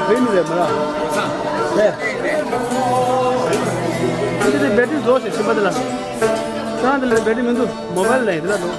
བེ་ནི་རེད་མ་ར། ལས། འདི་དེ་བེ་ཏི་རི་རྫོགས་ཤིག་ཕྱིན་པ་དེ་ལ། ཁྱེད་རང་དེ་ལ་བེ་ཏི་རི་མི་འདུག་མོ་བལ་ལས་དེ་ལ་འདུག་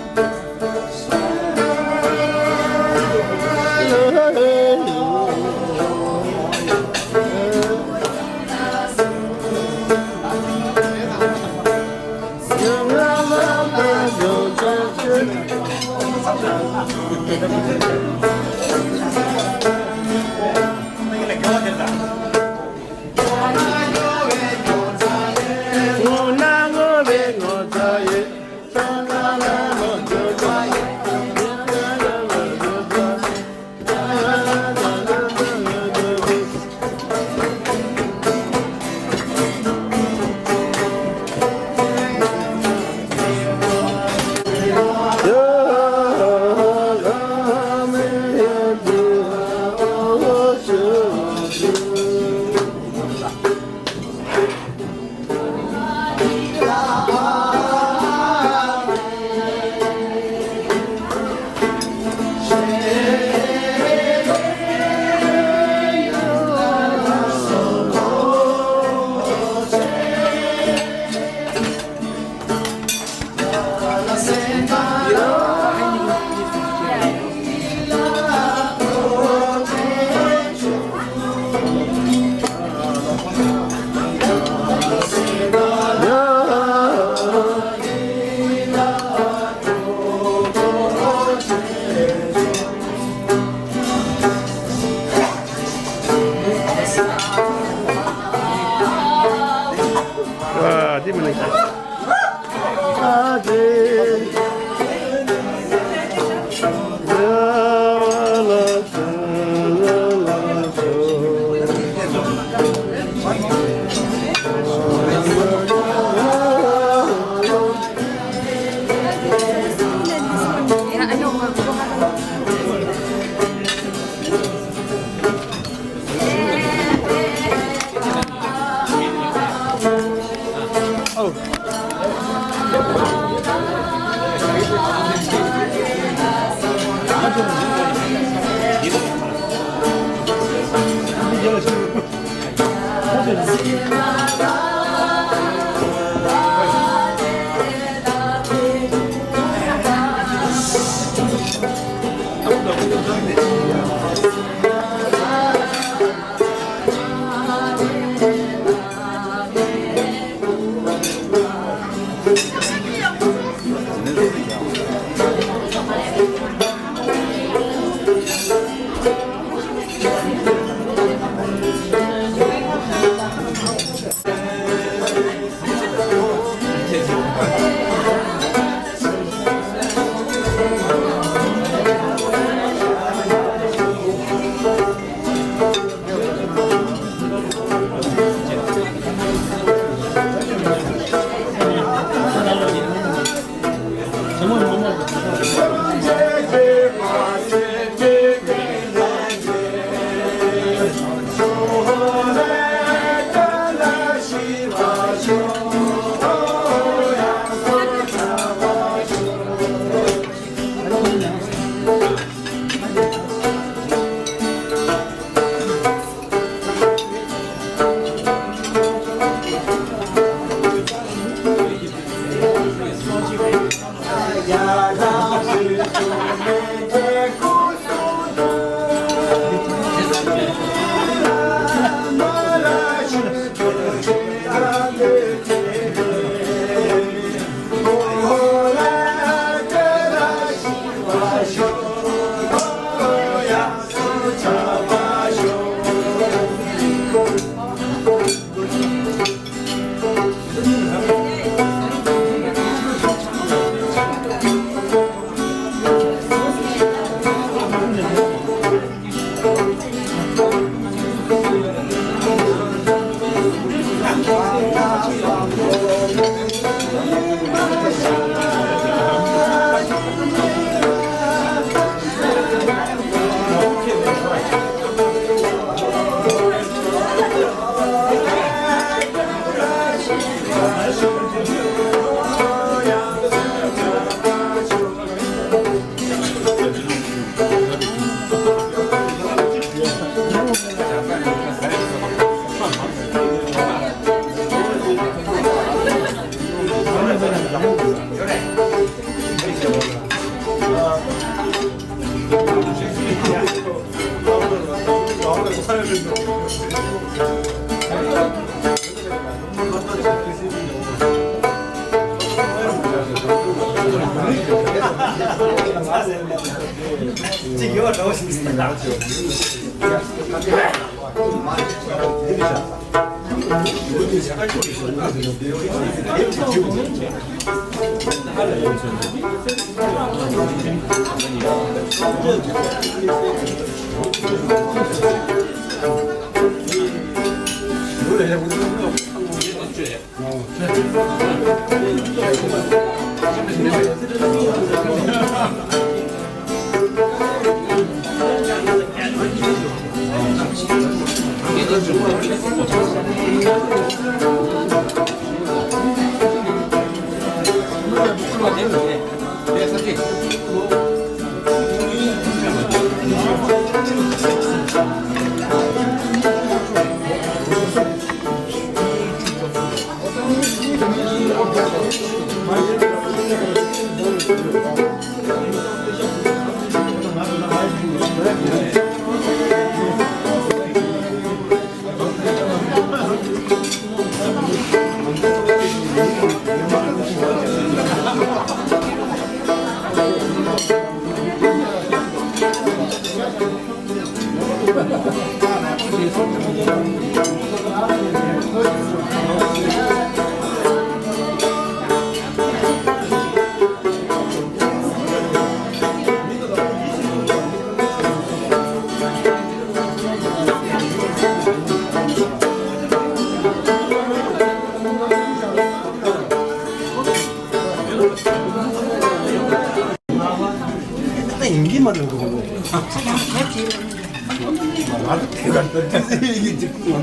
ད་ཡིན་གྱི་མ་རེད་འདུག་ང་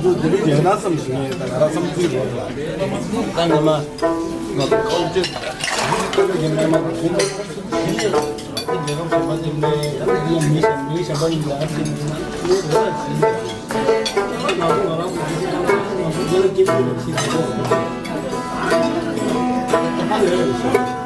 ཚོ་དེ་རིང་ཡོད་ན་བསམ་བཞིན་ཡོད། ད་ང་རང་བསམ་ཚུལ་རེད་ལ། ད་ང་མ་ང་ཚོ་ཁོང་ཚོས་ཁོ་ཚོ་ཡིན་ན་མ་གོ་མ་ཁོང་ཚོ་དེ་ལས་ཀ་བྱེད་པ་དེ་ནས་ཡང་དེ་ཡང་མི་གཞན་མི་གཞན་པ་ཡིན་ལ་ཨ་ཅེ་ཡིན་ན་ཁོ་ཚོ་རེད་ལ་ཟིན། ང་ཚོ་ང་རང་ཚོ་ང་ཚོ་དེ་ལ་སྐྱེ་དགུ་ལ་ཕྱིན་ཚེ་ཧ་ལས་རེད་ཤག